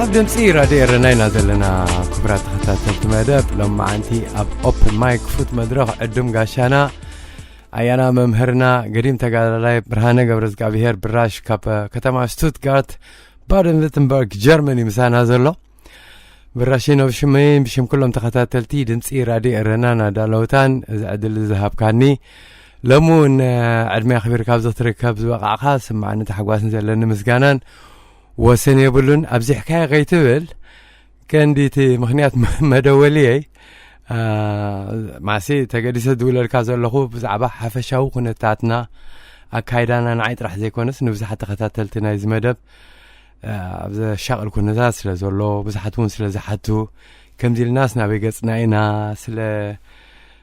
ኣብ ድምፂ ራድዮ ኤረና ኢና ዘለና። ክቡራት ተኸታተልቲ መደብ፣ ሎማዓንቲ ኣብ ኦፕን ማይክ ክፉት መድረኽ ዕዱም ጋሻና ኣያና መምህርና ገዲም ተጋዳላይ ብርሃነ ገብረዝጋብሄር ብራሽ ካብ ከተማ ስቱትጋርት ባደን ቪርተንበርግ ጀርመን እዩ ምሳና ዘሎ። ብራሽኖ፣ ብሽመይን ብሽም ኩሎም ተኸታተልቲ ድምፂ ራድዮ ኤረናን ኣዳለውታን እዚ ዕድል ዝሃብካኒ፣ ሎሚ እውን ዕድመ ኣኽቢርካ ኣብዚ ክትርከብ ዝበቃዕካ ስማዕን ታሕጓስን ዘለኒ ምስጋናን ወሰን የብሉን። ኣብዚሕካዮ ከይትብል፣ ቀንዲ እቲ ምኽንያት መደወልየይ፣ ማሲ ተገዲሰ ዝውለልካ ዘለኹ ብዛዕባ ሓፈሻዊ ኩነታትና፣ ኣካይዳና ንዓይ ጥራሕ ዘይኮነስ ንብዙሓት ተኸታተልቲ ናይዚ መደብ ኣብ ዘሻቕል ኩነታት ስለ ዘሎ፣ ብዙሓት እውን ስለ ዝሓቱ፣ ከምዚ ኢልናስ ናበይ ገጽና ኢና፣ ስለ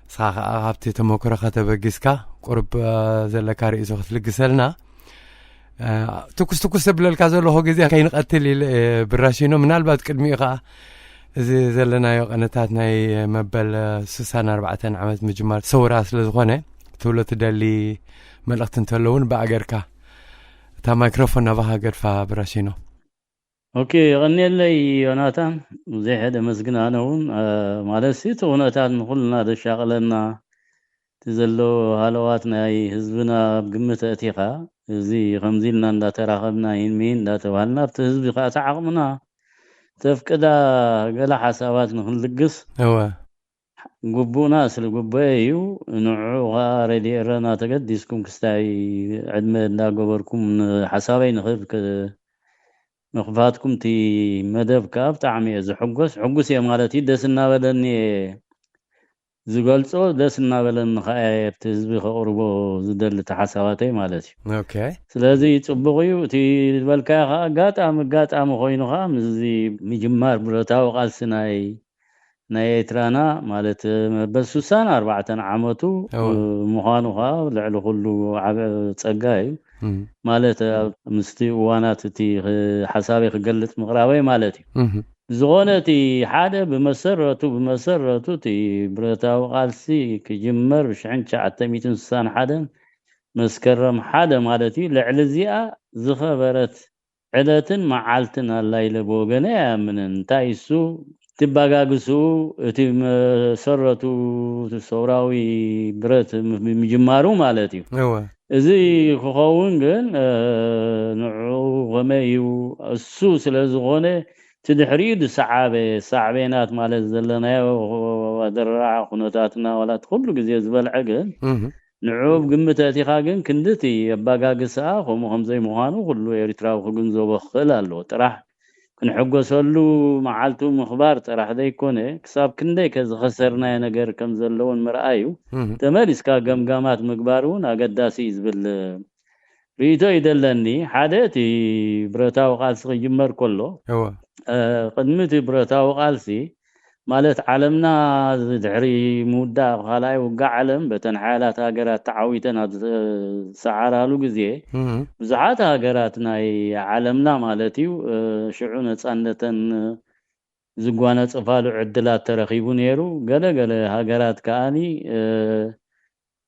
ንስኻ ከኣ ካብቲ ተመክሮ ከተበጊስካ ቁርብ ዘለካ ርእይቶ ክትልግሰልና። ትኩስ ትኩስ ተብለልካ ዘለኹ ግዜ ከይንቐትል ኢለ ብራሽኖ፣ ምናልባት ቅድሚኡ ከኣ እዚ ዘለናዮ ቀነታት ናይ መበል ስሳን ኣርባዕተን ዓመት ምጅማር ሰውራ ስለ ዝኾነ ክትብሎ ትደሊ መልእኽቲ እንተሎ እውን ብኣገርካ እታ ማይክሮፎን ናባኻ ገድፋ ብራሽኖ። ኦኬ፣ የቐንየለይ ዮናታን። ብዘይ ሕደ መስግን ኣነ እውን፣ እ፣ ማለት ሲ እቲ ኩነታት ንኹልና ዘሻቕለና፣ እቲ ዘሎ ሃለዋት ናይ ህዝብና ኣብ ግምት ኣእቲኻ፣ እዚ ከምዚ ኢልና እንዳተራኸብና፣ ይን ሚን እንዳተባሃልና፣ ኣብቲ ህዝቢ ከኣ እቲ ዓቕምና ተፍቅዳ ገለ ሓሳባት ንኽንልግስ፣ እወ። ግቡእና ስለ ግቡኤ እዩ። ንዑ ኸኣ ሬድዮ ኤረና ተገዲስኩም ክስታይ ዕድመ እንዳገበርኩም ንሓሳበይ ንኽህብ ክ-፣ ምኽፋትኩም እቲ መደብ ከኣ ብጣዕሚ እየ ዝሕጎስ። ሕጉስ እየ ማለት እዩ። ደስ እናበለኒ እየ ዝገልጾ፣ ደስ እናበለኒ ኸኣ እየ ኣብቲ ህዝቢ ከቕርቦ ዝደሊ እቲ ሓሳባተይ ማለት እዩ። ኦኬ። ስለዚ ጽቡቕ እዩ። እቲ ዝበልካዮ ኸኣ ኣጋጣሚ፣ ኣጋጣሚ ኮይኑ ኸኣ ምስዚ ምጅማር ብረታዊ ቃልሲ ናይ ናይ ኤርትራና ማለት መበል ስሳን ኣርባዕተን ዓመቱ፣ እወ። እ፣ ምዃኑ ኸኣ ልዕሊ ኩሉ ዓቢ ጸጋ እዩ። እም። ማለት ኣብ ምስቲ እዋናት እቲ ኽ-፣ ሓሳበይ ክገልጽ ምቕራበይ ማለት እዩ። እም። ዝኾነ እቲ ሓደ ብመሰረቱ፣ ብመሰረቱ እቲ ብረታዊ ቃልሲ ክጅመር ብሽሕን ትሽዓተ ሚእትን ስሳን ሓደን መስከረም ሓደ ማለት እዩ። ልዕሊ እዚኣ ዝኸበረት ዕለትን መዓልትን ኣላ ኢለ ብወገነይ ኣይኣምንን። እንታይ እሱ፣ እቲ ኣባጋግስኡ፣ እቲ መሰረቱ፣ እቲ ሰውራዊ ብረት ም-፣ ም-፣ ምጅማሩ ማለት እዩ። እወ። እዚ ክኸውን ግን፣ እ፣ ንዕኡ ከመይ እዩ? እሱ ስለ ዝኾነ፣ እቲ ድሕሪኡ ዝሰዓበ ሳዕቤናት ማለት ዘለናዮ ኣደራዕ ኩነታትና ዋላ እቲ ኩሉ ግዜ ዝበልዐ ግን፣ እህ። ንዕኡ ኣብ ግምት ኣእቲኻ ግን ክንድቲ ኣባጋግስኣ ከምኡ ከም ዘይምዃኑ ኩሉ ኤርትራዊ ክግንዘቦ ክኽእል ኣለዎ። ጥራሕ ክንሕጎሰሉ መዓልቱ ምኽባር ጥራሕ ዘይኮነ፣ ክሳብ ክንደይ ከ ዝኸሰርናዮ ነገር ከም ዘለውን ምርኣዩ፣ እህ። ተመሊስካ ገምጋማት ምግባር እውን ኣገዳሲ እዩ ዝብል ርእይቶ እዩ ዘለኒ። ሓደ እቲ ብረታዊ ቃልሲ ክጅመር ከሎ፣ እወ። እ፣ ቅድሚ እቲ ብረታዊ ቃልሲ ማለት ዓለምና ድሕሪ ምውዳእ ካልኣይ ውግእ ዓለም በተን ሓያላት ሃገራት ተዓዊተን ኣብ ዝሰዓራሉ ግዜ፣ እህ። ብዙሓት ሃገራት ናይ ዓለምና ማለት እዩ፣ እ፣ ሽዑ ነጻነተን ዝጓነጽፋሉ ዕድላት ተረኺቡ ነይሩ። ገለ ገለ ሃገራት ከኣኒ፣ እ፣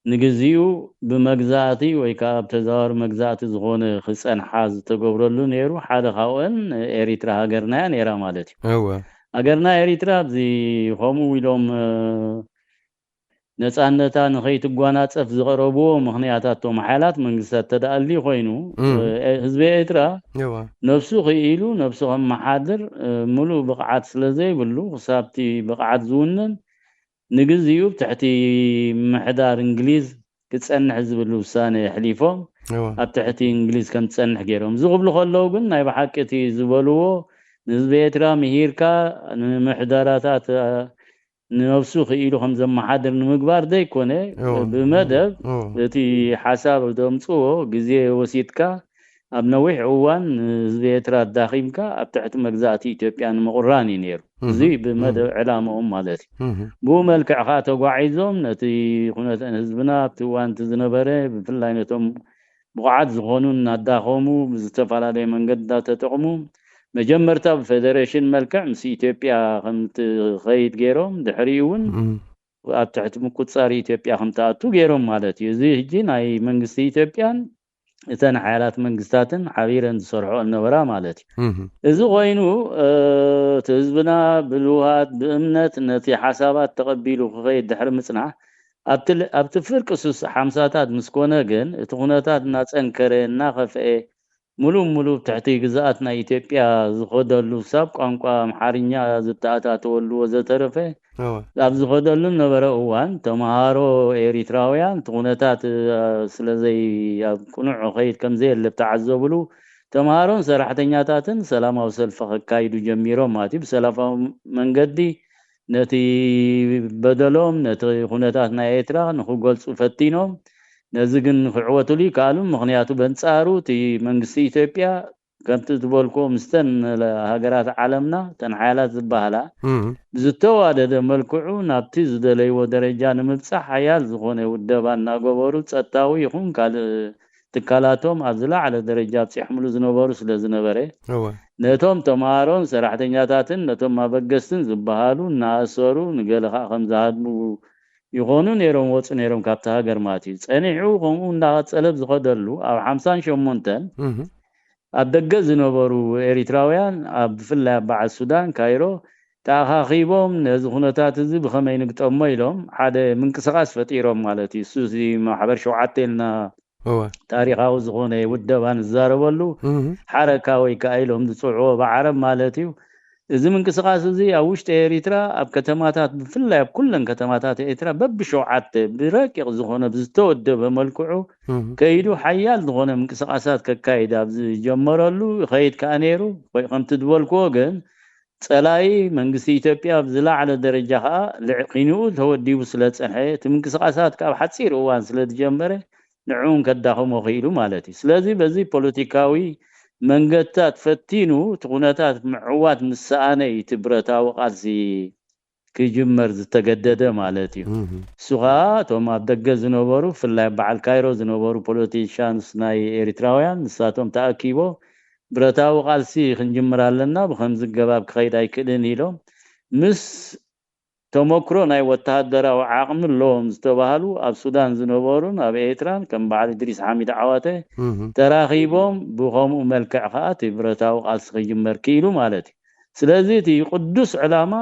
ንግዚኡ ብመግዛእቲ ወይ ከኣ ኣብ ተዘዋዋሪ መግዛእቲ ዝኾነ ክጸንሓ ዝተገብረሉ ነይሩ። ሓደ ካብአን ኤሪትራ ሃገርና እያ ነይራ ማለት እዩ። እወ። ሃገርና ኤሪትራ ኣብዚ ከምኡ ኢሎም፣ እ፣ ነጻነታ ንኸይትጓናጸፍ ዝቐረብዎ ምኽንያታት እቶም ሓይላት መንግስታት ተደኣሊ ኮይኑ፣ እም። እ፣ ህዝቢ ኤርትራ እወ። ነብሱ ክኢሉ ነብሱ ከመሓድር፣ እ፣ ምሉእ ብቕዓት ስለ ዘይብሉ ክሳብቲ ብቕዓት ዝውንን ንግዚኡ ኣብ ትሕቲ ምሕዳር እንግሊዝ ክጸንሕ ዝብል ውሳነ ኣሕሊፎም እወ። ኣብ ትሕቲ እንግሊዝ ከም ዝጸንሕ ገይሮም። እዚ ክብሉ ከለዉ ግን ናይ ብሓቂ እቲ ዝበልዎ ንህዝቢ ኤርትራ ምሂርካ ንምሕደራታት፣ እ፣ ንነብሱ ክኢሉ ከም ዘመሓድር ንምግባር ዘይኮነ፣ እወ። ብመደብ እወ። እቲ ሓሳብ ዘምጽዎ ግዜ ወሲድካ ኣብ ነዊሕ እዋን ንህዝቢ ኤርትራ ኣዳኺምካ ኣብ ትሕቲ መግዛእቲ ኢትዮጵያ ንምቑራን እዩ ነይሩ። እዚ እህ፣ ብመደብ እህ። ዕላምኦም ማለት እዩ። እህ። ብኡ መልክዕ ከዓ ተጓዒዞም ነቲ ኩነተ ህዝብና ኣብቲ እዋን እቲ ዝነበረ ብፍላይ ነቶም ብቑዓት ዝኾኑ እናዳኸሙ ብዝተፈላለየ መንገዲ እንዳተጠቕሙ መጀመርታ ብፌደሬሽን መልክዕ ምስ ኢትዮጵያ ከም ትኸይድ ገይሮም ድሕሪኡ እውን እህ። ኣብ ትሕቲ ምቁጻር ኢትዮጵያ ከም ትኣቱ ገይሮም ማለት እዩ። እዚ ሕጂ ናይ መንግስቲ ኢትዮጵያን እተን ሓያላት መንግስታትን ሓቢረን ዝሰርሖ ነበራ ማለት እዩ። እህ። እዚ ኮይኑ እቲ ህዝብና ብልውሃት ብእምነት ነቲ ሓሳባት ተቐቢሉ ክኸይድ ድሕሪ ምጽናሕ ኣብቲ ኣብቲ ፍርቂ ሱስ ሓምሳታት ምስ ኮነ ግን እቲ ኩነታት እናጸንከረ እናኸፍአ ሙሉእ ሙሉእ ትሕቲ ግዝኣት ናይ ኢትዮጵያ ዝኸደሉ ክሳብ ቋንቋ ኣምሓርኛ ዝተኣታተወሉ ወዘተረፈ እወ። ኣብ ዝኸደሉ ነበረ እዋን ተምሃሮ ኤሪትራውያን እቲ ኩነታት ስለዘይ ኣብ ቅኑዕ ኸይድ ከም ዘየለ ተዓዘብሉ ተምሃሮን ሰራሕተኛታትን ሰላማዊ ሰልፊ ከካይዱ ጀሚሮም ማለት እዩ። ብሰላማዊ መንገዲ ነቲ በደሎም ነቲ ኩነታት ናይ ኤርትራ ንክገልፁ ፈቲኖም። ነዚ ግን ክዕወትሉ ይከኣሉ። ምክንያቱ በንፃሩ እቲ መንግስቲ ኢትዮጵያ ከምቲ ዝበልኩዎ ምስተን ሃገራት ዓለምና ተን ሓያላት ዝበሃላ ብዝተዋደደ መልክዑ ናብቲ ዝደለይዎ ደረጃ ንምብፃሕ ሓያል ዝኾነ ውደባ እናገበሩ ፀጥታዊ ይኹን ካልእ ትካላቶም ኣብ ዝለዓለ ደረጃ ኣብፂሖምሉ ዝነበሩ ስለ ዝነበረ ነቶም ተምሃሮን ሰራሕተኛታትን ነቶም ኣበገስትን ዝበሃሉ እናኣሰሩ ንገለ ከዓ ከም ዝሃድሙ ይኾኑ ነይሮም ወፁ ነይሮም ካብቲ ሃገር ማለት እዩ። ፀኒሑ ከምኡ እንዳቐፀለ ብዝኸደሉ ኣብ ሓምሳን ሸሞንተን ኣብ ደገ ዝነበሩ ኤሪትራውያን ኣብ ብፍላይ ኣብ በዓል ሱዳን ካይሮ ተኣኻኺቦም ነዚ ኩነታት እዚ ብኸመይ ንግጠሞ ኢሎም ሓደ ምንቅስቃስ ፈጢሮም ማለት እዩ። እሱ እዚ ማሕበር ሸውዓተ ኢልና ታሪካዊ ዝኾነ ውደባ ንዛረበሉ ሓረካ ወይ ከዓ ኢሎም ዝፅውዕዎ ብዓረብ ማለት እዩ። እዚ ምንቅስቃስ እዚ ኣብ ውሽጢ ኤሪትራ ኣብ ከተማታት ብፍላይ ኣብ ኩለን ከተማታት ኤሪትራ በብሸውዓተ ብረቂቕ ዝኾነ ብዝተወደበ መልክዑ ከይዱ ሓያል ዝኾነ ምንቅስቃሳት ከካይድ ኣብ ዝጀመረሉ ይኸይድ ከዓ ነይሩ። ወይ ከምቲ ዝበልክዎ ግን ፀላኢ መንግስቲ ኢትዮጵያ ኣብ ዝለዓለ ደረጃ ከዓ ልዕ- ኪንኡ ተወዲቡ ስለ ዝፀንሐ እቲ ምንቅስቃሳት ከዓ ኣብ ሓፂር እዋን ስለ ዝጀመረ ንዕኡን ከዳኽሞ ክኢሉ ማለት እዩ። ስለዚ በዚ ፖለቲካዊ መንገድታት ፈቲኑ እቲ ኩነታት ምዕዋት ምስ ሰኣነ እዩ እቲ ብረታዊ ቃልሲ ክጅመር ዝተገደደ ማለት እዩ። እሱ ከዓ እቶም ኣብ ደገ ዝነበሩ ብፍላይ በዓል ካይሮ ዝነበሩ ፖለቲሻንስ ናይ ኤሪትራውያን ንሳቶም ተኣኪቦ ብረታዊ ቃልሲ ክንጅምር ኣለና ብከምዚ ገባብ ክኸይድ ኣይክእልን ኢሎም ምስ ተመክሮ ናይ ወተሃደራዊ ዓቕሚ ኣለዎም ዝተባህሉ ኣብ ሱዳን ዝነበሩን ኣብ ኤርትራን ከም በዓል እድሪስ ሓሚድ ዓዋተ ተራኺቦም ብኸምኡ መልክዕ ከዓ እቲ ብረታዊ ቃልሲ ክጅመር ክኢሉ ማለት እዩ። ስለዚ እቲ ቅዱስ ዕላማ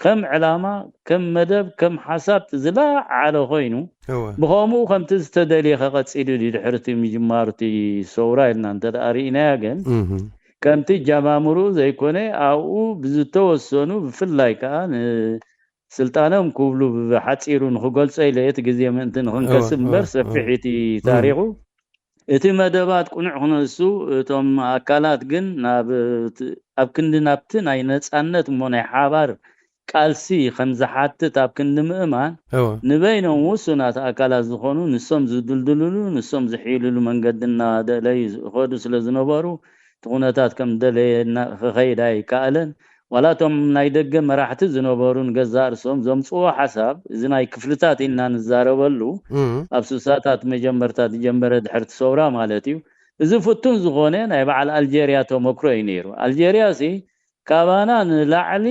ከም ዕላማ ከም መደብ ከም ሓሳብ ዝለዓለ ኮይኑ እወ። ብኸምኡ ከምቲ ዝተደልየ ከቐፂሉ ድዩ ድሕርቲ ምጅማሩ እቲ ሰውራ ኢልና እንተ ደኣ ርኢናያ ግን እህ። ከምቲ ጃማምሩ ዘይኮነ ኣብኡ ብዝተወሰኑ ብፍላይ ከዓ ንስልጣኖም ክብሉ ብሓፂሩ ንክገልፆ ኢለ እቲ ግዜ ምእንቲ ንክንከስብ እወ፣ እምበር እወ፣ ሰፊሕ እወ። እቲ እህ። ታሪኹ እቲ መደባት ቅኑዕ ክነሱ እቶም ኣካላት ግን ናብ እቲ- ኣብ ክንዲ ናብቲ ናይ ነፃነት እሞ ናይ ሓባር ቃልሲ ከም ዝሓትት ኣብ ክንዲ ምእማን እወ። ንበይኖም ውሱናት ኣካላት ዝኾኑ ንሶም ዝድልድልሉ ንሶም ዝሕይልሉ መንገዲ እናደለዩ ዝኸዱ ስለ ዝነበሩ እቲ ኩነታት ከም ደለየ እና- ክኸይድ ኣይከኣለን። ዋላ እቶም ናይ ደገ መራሕቲ ዝነበሩ ንገዛእ ርእሶም ዘምፅዎ ሓሳብ እዚ ናይ ክፍልታት ኢልና ንዛረበሉ እም። ኣብ ስሳታት መጀመርታ ዝጀመረ ድሕርቲ ሰውራ ማለት እዩ። እዚ ፍቱን ዝኾነ ናይ በዓል ኣልጀርያ ተመክሮ እዩ ነይሩ። ኣልጀርያ ሲ ካባና ንላዕሊ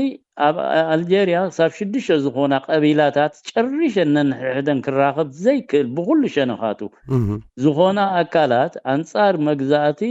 ኣብ ኣልጀርያ ክሳብ ሽዱሽተ ዝኾና ቀቢላታት ጨሪሸን ነንሕድሕደን ክራኸብ ዘይክእል ብኩሉ ሸነኻቱ እም። ዝኾና ኣካላት ኣንጻር መግዛእቲ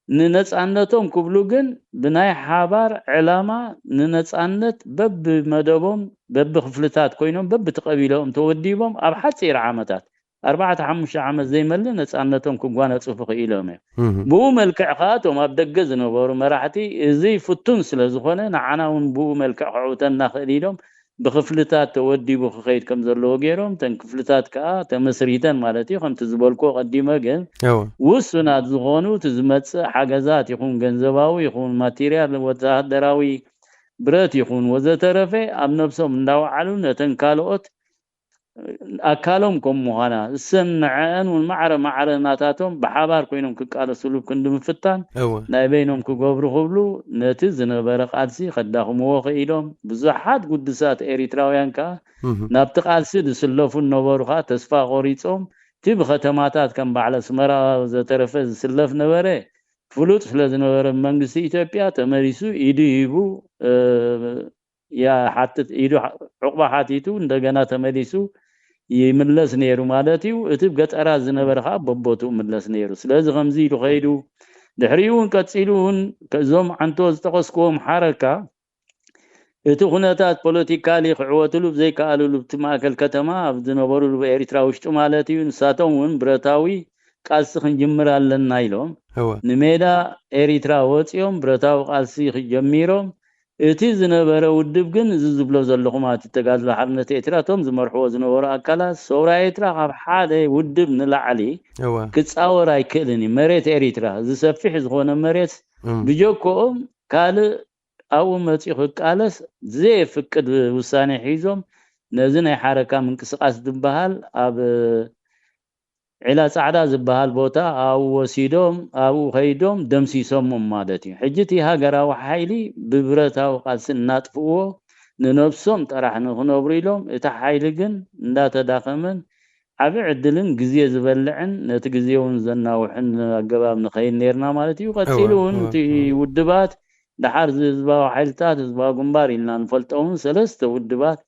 ንነጻነቶም ክብሉ ግን ብናይ ሓባር ዕላማ ንነጻነት በብመደቦም በብክፍልታት ኮይኖም በብቲ ቀቢለኦም ተወዲቦም ኣብ ሓጺር ዓመታት ኣርባዕተ ሓሙሽተ ዓመት ዘይመልእ ነጻነቶም ክጓነጽፉ ክኢሎም እዮም። እህ። ብኡ መልክዕ ከኣ እቶም ኣብ ደገ ዝነበሩ መራሕቲ እዚ ፍቱን ስለ ዝኾነ ንዓና እውን ብኡ መልክዕ ክዕውተና ክእል ኢሎም ብክፍልታት ተወዲቡ ክኸይድ ከም ዘለዎ ገይሮም እተን ክፍልታት ከኣ ተመስሪተን ማለት እዩ ከምቲ ዝበልኩ ቀዲመ ግን እወ። ውሱናት ዝኾኑ እቲ ዝመጽእ ሓገዛት ይኹን ገንዘባዊ ይኹን ማቴርያል ወተሃደራዊ ብረት ይኹን ወዘተረፈ ኣብ ነብሶም እንዳወዓሉ ነተን ካልኦት ኣካሎም ከም ምዃና እሰን ንዐአን እውን ማዕረ ማዕረ ናታቶም ብሓባር ኮይኖም ክቃለስሉ ክንዲ ምፍታን እወ ናይ በይኖም ክገብሩ ክብሉ ነቲ ዝነበረ ቃልሲ ከዳኽምዎ ክኢሎም። ብዙሓት ጉዱሳት ኤሪትራውያን ከኣ እህ ናብቲ ቃልሲ ዝስለፉ ነበሩ ከኣ ተስፋ ቆሪጾም እቲ ብከተማታት ከም በዓል ኣስመራ ዘተረፈ ዝስለፍ ነበረ ፍሉጥ ስለ ዝነበረ መንግስቲ ኢትዮጵያ ተመሊሱ ኢዱ ሂቡ እ፣ ያሓትት ኢዱ ዑቕባ ሓቲቱ እንደገና ተመሊሱ ይምለስ ነይሩ ማለት እዩ። እቲ ገጠራት ዝነበረ ከዓ በቦትኡ ምለስ ነይሩ። ስለዚ ከምዚ ኢሉ ከይዱ ድሕሪኡ እውን ቀፂሉ እውን እዞም ዓንቶ ዝጠቐስክዎም ሓረካ እቲ ኩነታት ፖለቲካሊ ክዕወትሉ ብዘይከኣልሉ ብቲ ማእከል ከተማ ኣብ ዝነበሩሉ ኤሪትራ ውሽጡ ማለት እዩ ንሳቶም እውን ብረታዊ ቃልሲ ክንጅምር ኣለና ኢሎም እወ ንሜዳ ኤሪትራ ወፂኦም ብረታዊ ቃልሲ ጀሚሮም። እቲ ዝነበረ ውድብ ግን እዚ ዝብሎ ዘለኹ ማለት ተጋድሎ ሓርነት ኤርትራ እቶም ዝመርሕዎ ዝነበሩ ኣካላት ሰውራ ኤርትራ ካብ ሓደ ውድብ ንላዕሊ እወ ክፃወር ኣይክእልን እዩ። መሬት ኤሪትራ ዝሰፊሕ ዝኾነ መሬት እም ብጀኮኦም ካልእ ኣብኡ መፂኡ ክቃለስ ዘየፍቅድ ውሳኔ ሒዞም ነዚ ናይ ሓረካ ምንቅስቃስ ዝበሃል ኣብ ዒላ ጻዕዳ ዝበሃል ቦታ ኣብኡ ወሲዶም ኣብኡ ከይዶም ደምሲሶሞም ማለት እዩ። ሕጂ እቲ ሃገራዊ ሓይሊ ብብረታዊ ቃልሲ እናጥፍእዎ ንነብሶም ጥራሕ ንክነብሩ ኢሎም እቲ ሓይሊ ግን እንዳተዳኸመን ዓቢ ዕድልን ግዜ ዝበልዕን ነቲ ግዜ እውን ዘናውሕን ኣገባብ ንኸይድ ነርና ማለት እዩ። ቀፂሉ እውን እቲ ውድባት ደሓር ህዝባዊ ሓይልታት ህዝባዊ ግንባር ኢልና ንፈልጦ እውን ሰለስተ ውድባት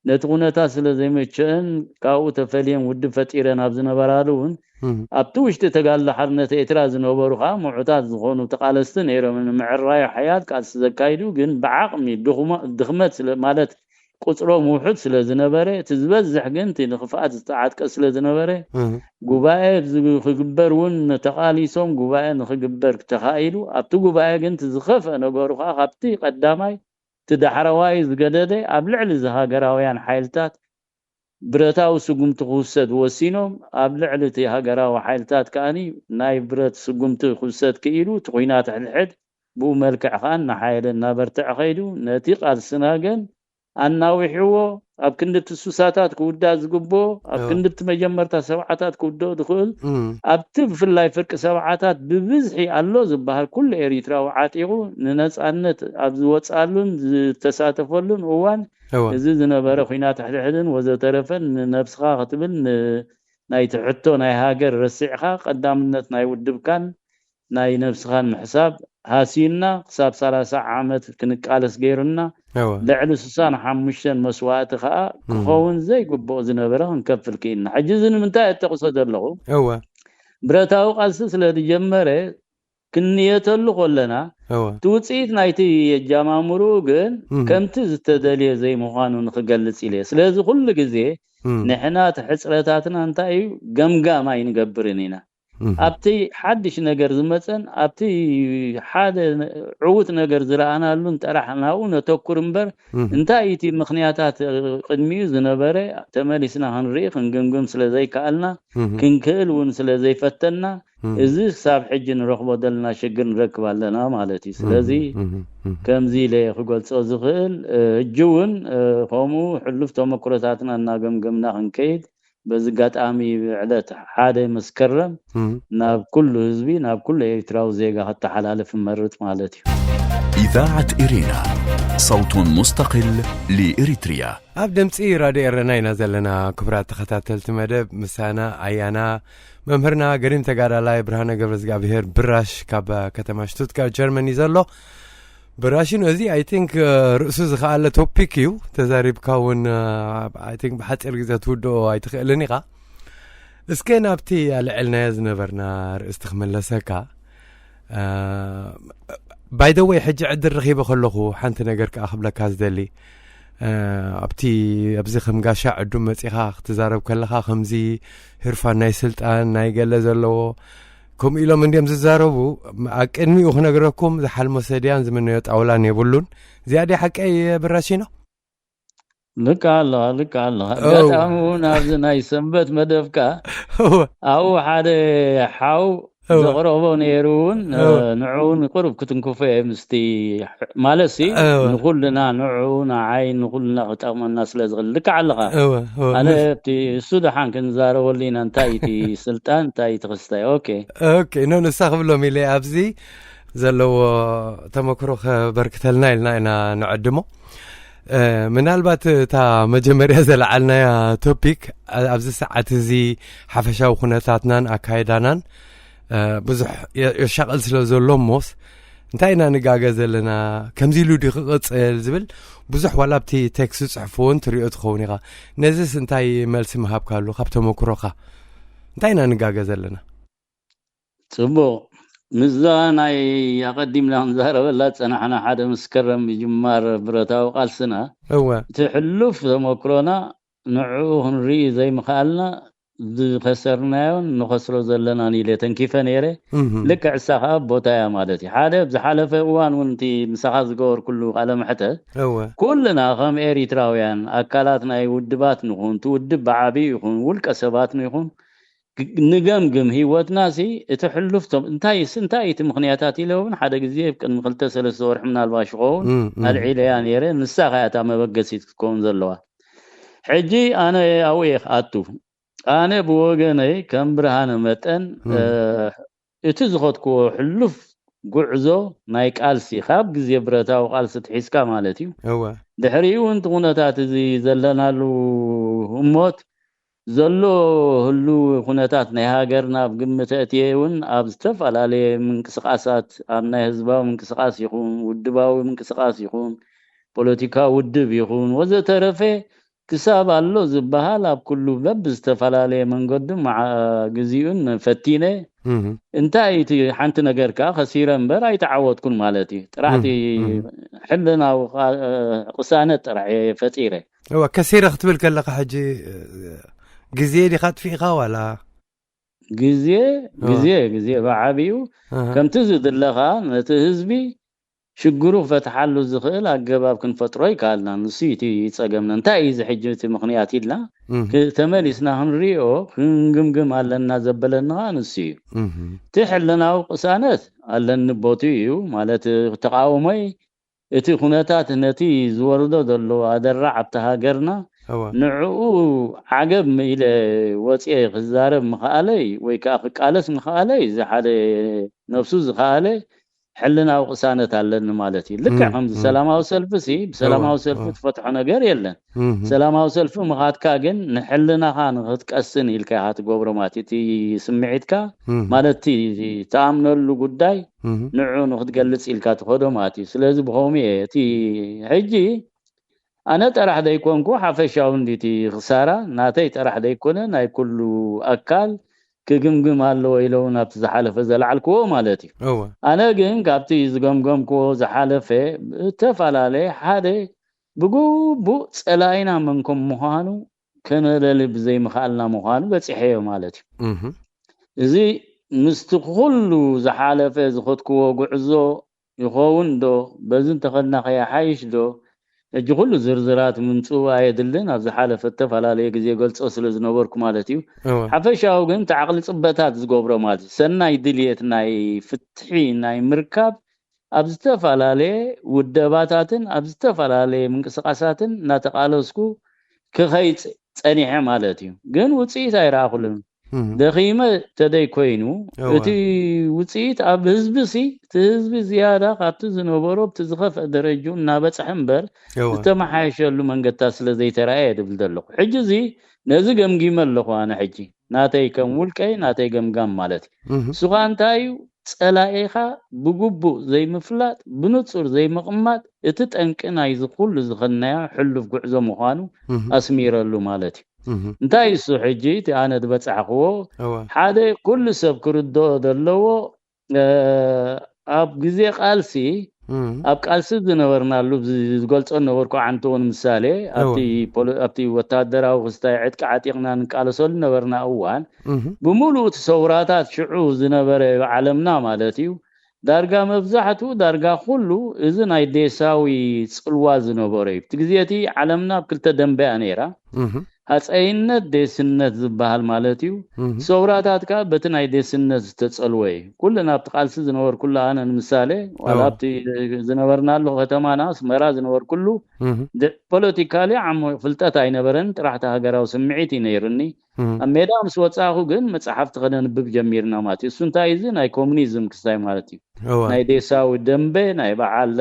ነቲ ኩነታት ስለ ዘይመቸእን ካብኡ ተፈልየን ውድብ ፈጢረን ኣብ ዝነበራሉ እውን ኣብቲ ውሽጢ ተጋድሎ ሓርነት ኤርትራ ዝነበሩ ከዓ ምዑታት ዝኾኑ ተቃለስቲ ነይሮም። ንምዕራዩ ሓያል ቃልሲ ዘካይዱ ግን ብዓቕሚ ድኽመ- ድኽመት ስለ ማለት ቁፅሮም ውሑድ ስለ ዝነበረ እቲ ዝበዝሕ ግን እቲ ንክፍኣት ዝተዓጥቀ ስለ ዝነበረ ጉባኤ ክግበር እውን ተቃሊሶም ጉባኤ ንክግበር ተኻኢሉ ኣብቲ ጉባኤ ግን እቲ ዝኸፍአ ነገሩ ከዓ ካብቲ ቀዳማይ እቲ ዳሕረዋይ ዝገደደ ኣብ ልዕሊ እዚ ሃገራውያን ሓይልታት ብረታዊ ስጉምቲ ክውሰድ ወሲኖም ኣብ ልዕሊ እቲ ሃገራዊ ሓይልታት ከኣኒ ናይ ብረት ስጉምቲ ክውሰድ ክኢሉ እቲ ኩናት ሕድሕድ ብኡ መልክዕ ከኣ እናሓየለ እናበርትዐ ከይዱ ነቲ ቃልስና ግን ኣናዊሕዎ ኣብ ክንዲ እቲ ሱሳታት ክውዳእ ዝግብኦ ኣብ ክንዲ እቲ መጀመርታ ሰብዓታት ክውደኦ ዝኽእል ኣብቲ ብፍላይ ፍርቂ ሰብዓታት ብብዝሒ ኣሎ ዝበሃል ኩሉ ኤሪትራዊ ዓጢቑ ንነጻነት ኣብ ዝወፅኣሉን ዝተሳተፈሉን እዋን እዚ ዝነበረ ኩናት ሕድሕድን ወዘተረፈን ንነብስኻ ክትብል ን- ናይቲ ሕቶ ናይ ሃገር ረሲዕኻ ቀዳምነት ናይ ውድብካን ናይ ነብስኻን ምሕሳብ ሃስዩና ክሳብ ሰላሳ ዓመት ክንቃለስ ገይሩና ልዕሊ ስሳን ሓሙሽተን መስዋእቲ ከዓ ክኸውን ዘይግብኦ ዝነበረ ክንከፍል ክኢልና። ሕጂ እዚ ንምንታይ እጠቕሶ ዘለኹ? እወ ብረታዊ ቃልሲ ስለ ዝጀመረ ክንየተሉ ከለና እወ እቲ ውፅኢት ናይቲ የጃማምሩ ግን እም። ከምቲ ዝተደልየ ዘይምዃኑ ንክገልፅ ኢለ። ስለዚ ኩሉ ግዜ እም። ንሕና እቲ ሕፅረታትና እንታይ እዩ ገምጋም ኣይንገብርን ኢና። እም። ኣብቲ ሓድሽ ነገር ዝመፀን ኣብቲ ሓደ ዕዉት ነገር ዝረኣናሉን ጥራሕ ናብኡ ነተኩር እምበር እም። እንታይ እቲ ምኽንያታት ቅድሚኡ ዝነበረ ተመሊስና ክንርኢ ክንግምግም ስለ ዘይከኣልና እም። ክንክእል እውን ስለ ዘይፈተና እም። እዚ ክሳብ ሕጂ ንረኽቦ ዘለና ሽግር ንረክብ ኣለና ማለት እዩ። ስለዚ እም። እም። ከምዚ ኢለ ክገልፆ ዝኽእል እ፣ ሕጂ እውን እ፣ ከምኡ ሕሉፍ ተመክሮታትና እናገምገምና ክንከይድ በዚ ኣጋጣሚ ዕለት ሓደ መስከረም እም። ናብ ኩሉ ህዝቢ ናብ ኩሉ ኤርትራዊ ዜጋ ከተሓላልፍ እመርጽ ማለት እዩ። إذاعة إرينا، صوت مستقل لإريتريا. ኣብ ድምፂ ራድዮ ኤረና ኢና ዘለና። ክቡራት ተኸታተልቲ መደብ፣ ምሳና ኣያና መምህርና ገሪም ተጋዳላይ ብርሃነ ገብረዝጋብሄር ብራሽ ካብ ከተማ ሽቱትጋርት ጀርመን እዩ ዘሎ። ብራሽን እዚ ኣይ ቲንክ ርእሱ ዝኸኣለ ቶፒክ እዩ። ተዛሪብካ እውን ኣይ ቲንክ ብሓፂር ግዜ ትውድኦ ኣይትኽእልን ኢኻ። እስከ ናብቲ ኣልዕልናዮ ዝነበርና ርእስቲ ክመለሰካ። ባይ ዘ ወይ ሕጂ ዕድል ረኺበ ከለኹ ሓንቲ ነገር ከዓ ክብለካ ዝደሊ። እ፣ ኣብቲ ኣብዚ ከም ጋሻ ዕዱም መፂኻ ክትዛረብ ከለኻ ከምዚ ህርፋን ናይ ስልጣን ናይ ገለ ዘለዎ ከምኡ ኢሎም እንዲዮም ዝዛረቡ። ኣብ ቅድሚኡ ክነግረኩም ዝሓልሞ ሰድያን ዝምነዮ ጣውላን የብሉን። እዚኣ ድያ ሓቀይ ብራሺኖ? ልካ ኣለኻ፣ ልካ ኣለኻ። ኦ። ኣጋጣሚ እውን ኣብዚ ናይ ሰንበት መደብካ ኣብኡ ሓደ ሓው እወ። ዘቕረቦ ነይሩ እውን እወ። ንዕኡ ንቁሩብ ክትንክፎ እየ ምስቲ ማለት ሲ እወ። ንኩልና ንዕኡ ንዓይ ንኩልና ክጠቕመና ስለ ዝኽእል ልክዕ ኣለኻ። እወ፣ እወ። ኣነ ምስ- እቲ እሱ ደሓን ክንዛረበሉ ኢና። እንታይ እቲ ስልጣን እንታይ እቲ ክስታይ? ኦኬ ኦኬ፣ ኖ ንሳ ክብሎም ኢለ ኣብዚ ዘለዎ ተመክሮ ከበርክተልና ኢልና ኢና ንዕድሞ። እ፣ ምናልባት እታ መጀመርያ ዘለዓልናያ ቶፒክ፣ ኣ-፣ ኣብዚ ሰዓት እዚ ሓፈሻዊ ኩነታትናን ኣካይዳናን፣ እ፣ ብዙሕ የ-፣ የሻቕል ስለ ዘሎ እሞስ፣ እንታይ ኢና ንጋገ ዘለና፣ ከምዚ ኢሉ ድዩ ክቕጽል ዝብል ብዙሕ ዋላ ኣብቲ ቴክስት ዝጽሕፍዎን ትሪኦ ትኸውን ኢኻ። ነዚስ እንታይ መልሲ ምሃብካሉ ካብ ተመክሮኻ? እንታይ ኢና ንጋገ ዘለና? ጽቡቕ። ምስዛ ናይ ኣቐዲምና ክንዛረበላ ዝጸናሕና ሓደ መስከረም ምጅማር ብረታዊ ቃልስና፣ እወ። እቲ ሕሉፍ ተመክሮና ንዕኡ ክንርኢ ዘይምኽኣልና ዝኸሰርናዮን ንኸስሮ ዘለናን ኢለ ተንኪፈ ነይረ። እህ። ልክዕ እሳ ኸኣ ቦታያ ማለት እዩ። ሓደ ኣብ ዝሓለፈ እዋን እውን እቲ ምሳኻ ዝገበርኩሉ ቃለ መሕተት እወ። ኩልና ከም ኤሪትራውያን ኣካላት ናይ ውድባት ንኹን፣ እቲ ውድብ ብዓብዩ ይኹን፣ ውልቀ ሰባት ንይኹን፣ ግ-፣ ንገምግም ህይወትና ሲ፣ እቲ ሕሉፍ ቶም-፣ እንታይ ስ-፣ እንታይ እቲ ምኽንያታት ኢለ እውን ሓደ ግዜ ቅድሚ ክልተ ሰለስተ ወርሒ ምናልባሽ ይኸውን እም፣ እም። ኣልዒለያ ነይረ። ንሳ ኸያ እታ መበገሲት ክትከውን ዘለዋ። ሕጂ ኣነ ኣብኡ እየ ክኣቱ። ኣነ ብወገነይ ከም ብርሃነ መጠን፣ እም። እ፣ እቲ ዝኸድክዎ ሕሉፍ ጉዕዞ ናይ ቃልሲ፣ ካብ ግዜ ብረታዊ ቃልሲ ትሒዝካ ማለት እዩ። እወ። ድሕሪኡ እውን እቲ ኩነታት እዚ ዘለናሉ ህሞት ዘሎ ህሉው ኩነታት ናይ ሃገርና ኣብ ግምት ኣእትየ እውን ኣብ ዝተፈላለየ ምንቅስቃሳት፣ ኣብ ናይ ህዝባዊ ምንቅስቃስ ይኹን፣ ውድባዊ ምንቅስቃስ ይኹን፣ ፖለቲካዊ ውድብ ይኹን ወዘተረፈ፣ ክሳብ ኣሎ ዝበሃል ኣብ ኩሉ በብዝተፈላለየ መንገዱ መዓ-፣ ግዜኡን ፈቲነ እህ። እንታይ እቲ ሓንቲ ነገር ከኣ ከሲረ እምበር ኣይተዓወትኩን ማለት እዩ። ጥራሕ እቲ እህ፣ እህ። ሕልናዊ ቃ-፣ ቅሳነት ጥራሕ እየ ፈጢረ። እወ፣ ከሲረ ክትብል ከለኻ ሕጂ፣ እ፣ ግዜ ዲኻ ኣጥፊእኻ ዋላ? ግዜ፣ እወ። ግዜ፣ ግዜ ብዓብዩ እህ። ከምቲ ዝድለኻ ነቲ ህዝቢ ሽግሩ ክፈትሓሉ ዝኽእል ኣገባብ ክንፈጥሮ ይከኣልና። ንሱ እዩ እቲ ጸገምና። እንታይ እዩ እዚ ሕጂ እቲ ምኽንያት ኢልና እህ። ክ-፣ ተመሊስና ክንሪኦ፣ ክንግምግም ኣለና ዘበለና ንሱ እዩ። እህ። እቲ ሕልናዊ ቅሳነት ኣለኒ ቦትኡ እዩ። ማለት ተቃውሞይ እቲ ኩነታት ነቲ ዝወርዶ ዘሎ ኣደራዕ ኣብቲ ሃገርና እወ። ንዕኡ ዓገብ ኢለ ወፅየ ክዛረብ ምኽኣለይ ወይ ከዓ ክቃለስ ምኽኣለይ እዚ ሓደ ነብሱ ዝኸኣለ ሕልናዊ ቅሳነት ኣለኒ ማለት እዩ። ልክዕ እም፣ ከምዚ እም። ሰላማዊ ሰልፊ ሲ ብሰላማዊ እወ፣ ሰልፊ እወ። ትፈትሖ ነገር የለን። እም። ሰላማዊ ሰልፊ ምኻድካ ግን ንሕልናኻ ንኽትቀስን ኢልካ ኢኻ ትገብሮ ማለት እዩ። እቲ ስምዒትካ እም። ማለት እቲ ትኣምነሉ ጉዳይ እም። ንዑ ንኽትገልጽ ኢልካ ትኸዶ ማለት እዩ። ስለዚ ብኸምኡ እየ እቲ ሕጂ ኣነ ጥራሕ ዘይኮንኩ ሓፈሻዊ እንዲቲ ክሳራ ናተይ ጥራሕ ዘይኮነ ናይ ኩሉ ኣካል ክግምግም ኣለዎ ኢለ እውን ኣብቲ ዝሓለፈ ዘለዓልክዎ ማለት እዩ። እወ። ኣነ ግን ካብቲ ዝገምገምክዎ ዝሓለፈ እተፈላለየ ሓደ ብግቡእ ጸላኢና መን ከም ምዃኑ ከነለሊ ብዘይምኽኣልና ምዃኑ በጺሐዮ ማለት እዩ። እህ። እዚ ምስቲ ኩሉ ዝሓለፈ ዝኸድክዎ ጉዕዞ ይኸውን ዶ? በዚ እንተኸድና ከይሓይሽ ዶ? ሕጂ ኩሉ ዝርዝራት ምምፅኡ ኣየድልን። ኣብ ዝሓለፈ እተፈላለየ ግዜ ገልፆ ስለ ዝነበርኩ ማለት እዩ። እወ። ሓፈሻዊ ግን እቲ ዓቕሊ ፅበታት ዝገብሮ ማለት እዩ። ሰናይ ድልየት ናይ ፍትሒ ናይ ምርካብ ኣብ ዝተፈላለየ ውደባታትን ኣብ ዝተፈላለየ ምንቅስቃሳትን እናተቃለስኩ ክኸይድ ፀኒሐ ማለት እዩ። ግን ውፅኢት ኣይረኣኹሉን። እህ። ደኺመ ተደይ ኮይኑ እወ። እቲ ውፅኢት ኣብ ህዝቢ ሲ እቲ ህዝቢ ዝያዳ ካብቲ ዝነበሮ ብቲ ዝኸፍአ ደረጅኡ እናበፅሐ እምበር እወ። ዝተመሓየሸሉ መንገድታት ስለ ዘይተረኣየ ድብል ዘለኹ። ሕጂ እዚ ነዚ ገምጊመ ኣለኹ ኣነ ሕጂ ናተይ ከም ውልቀይ ናተይ ገምጋም ማለት እዩ። እህ። እሱ ኸዓ እንታይ እዩ? ጸላኢኻ ብግቡእ ዘይምፍላጥ፣ ብንጹር ዘይምቕማጥ፣ እቲ ጠንቂ ናይዚ ኩሉ ዝኸድናዮ ሕሉፍ ጉዕዞ ምዃኑ እህ። ኣስሚረሉ ማለት እዩ። እህ። እንታይ እሱ ሕጂ እቲ ኣነ ዝበጻሕክዎ፣ እወ። ሓደ ኩሉ ሰብ ክርድኦ ዘለዎ፣ እ፣ ኣብ ግዜ ቃልሲ፣ እህ። ኣብ ቃልሲ ዝነበርናሉ፣ ዝ-፣ ዝገልጾ ነበርኩ ዓንተ እውን ምሳሌ፣ ኣብቲ እወ። ፖለ-፣ ኣብቲ ወታደራዊ ክስታይ ዕጥቂ ዓጢቕና ንቃለሰሉ ነበርና እዋን፣ እህ። ብምሉእ እቲ ሰውራታት ሽዑ ዝነበረ ዓለምና ማለት እዩ፣ ዳርጋ መብዛሕትኡ፣ ዳርጋ ኩሉ፣ እዚ ናይ ዴሳዊ ጽልዋ ዝነበሮ እዩ። እቲ ግዜ እቲ ዓለምና ኣብ ክልተ ደንበያ ነይራ። እህ። ሃፀይነት ዴስነት ዝበሃል ማለት እዩ። ሰውራታት ከዓ በቲ ናይ ዴስነት ዝተፀልወ እዩ። ኩሉ ናብቲ ቃልሲ ዝነበርኩሉ ኣነ ንምሳሌ ዋላ ኣብቲ ዝነበርናሉ ከተማና ኣስመራ ዝነበርኩሉ ፖለቲካሊ ዓሞ ፍልጠት ኣይነበረን። ጥራሕቲ ሃገራዊ ስምዒት እዩ ነይሩኒ። ኣብ ሜዳ ምስ ወፃእኹ ግን መፅሓፍቲ ከነንብብ ጀሚርና ማለት እዩ። እሱ እንታይ እዚ ናይ ኮሙኒዝም ክስታይ ማለት እዩ። ናይ ዴሳዊ ደንበ ናይ በዓል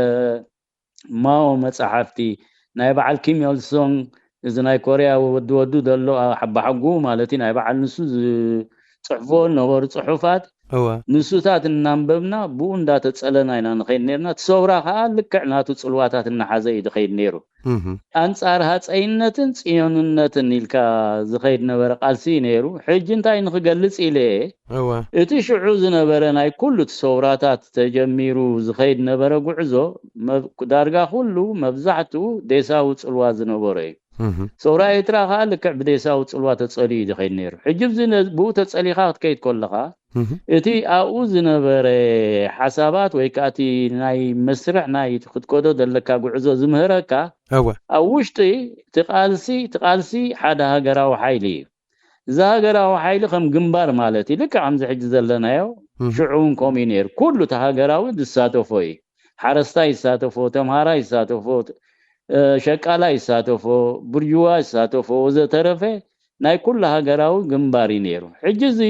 ማኦ መጻሕፍቲ ናይ በዓል ኪም ኢልሶንግ፣ እዚ ናይ ኮርያ ወዲ ወዱ ዘሎ ሓባሓጉ ማለት እዩ፣ ናይ በዓል ንሱ ዝጽሕፎ ነበሩ ጽሑፋት፣ እወ። ንሱታት እናንበብና ብኡ እንዳተጸለና ኢና ንኸይድ ነርና። እቲ ሰውራ ከኣ ልክዕ ናቱ ጽልዋታት እናሓዘ እዩ ዝኸይድ ነይሩ። እህ። ኣንጻር ሃጸይነትን ጽዮንነትን ኢልካ ዝኸይድ ነበረ ቃልሲ እዩ ነይሩ። ሕጂ እንታይ ንኽገልጽ ኢለ እየ፣ እወ። እቲ ሽዑ ዝነበረ ናይ ኩሉ እቲ ሰውራታት ተጀሚሩ ዝኸይድ ነበረ ጉዕዞ፣ መብ-፣ ዳርጋ ኩሉ መብዛሕትኡ ዴሳዊ ጽልዋ ዝነበሮ እዩ። እህ። ሰውራ ኤርትራ ከኣ ልክዕ ብዴሳዊ ጽልዋ ተጸልዩ እዩ ዝኸይድ ነይሩ። ሕጂ ብዚ ነ-፣ ብኡ ተጸሊኻ ክትከይድ ከለኻ፣ እህ። እቲ ኣብኡ ዝነበረ ሓሳባት ወይ ከኣ እቲ ናይ መስርሕ ናይ ክትከዶ ዘለካ ጉዕዞ ዝምህረካ፣ እወ። ኣብ ውሽጢ እቲ ቃልሲ፣ እቲ ቃልሲ ሓደ ሃገራዊ ሓይሊ እዩ። እዚ ሃገራዊ ሓይሊ ከም ግንባር ማለት እዩ። ልክዕ ከምዚ ሕጂ ዘለናዮ፣ እህ። ሽዑ እውን ከምኡ እዩ ነይሩ። ኩሉ እቲ ሃገራዊ ዝሳተፎ እዩ። ሓረስታይ ይሳተፎ፣ ተምሃራይ ይሳተፎ፣ እ፣ ሸቃላ ይሳተፎ፣ ብርጅዋ ይሳተፎ፣ ወዘተረፈ ናይ ኩሉ ሃገራዊ ግንባር እዩ ነይሩ። ሕጂ እዚ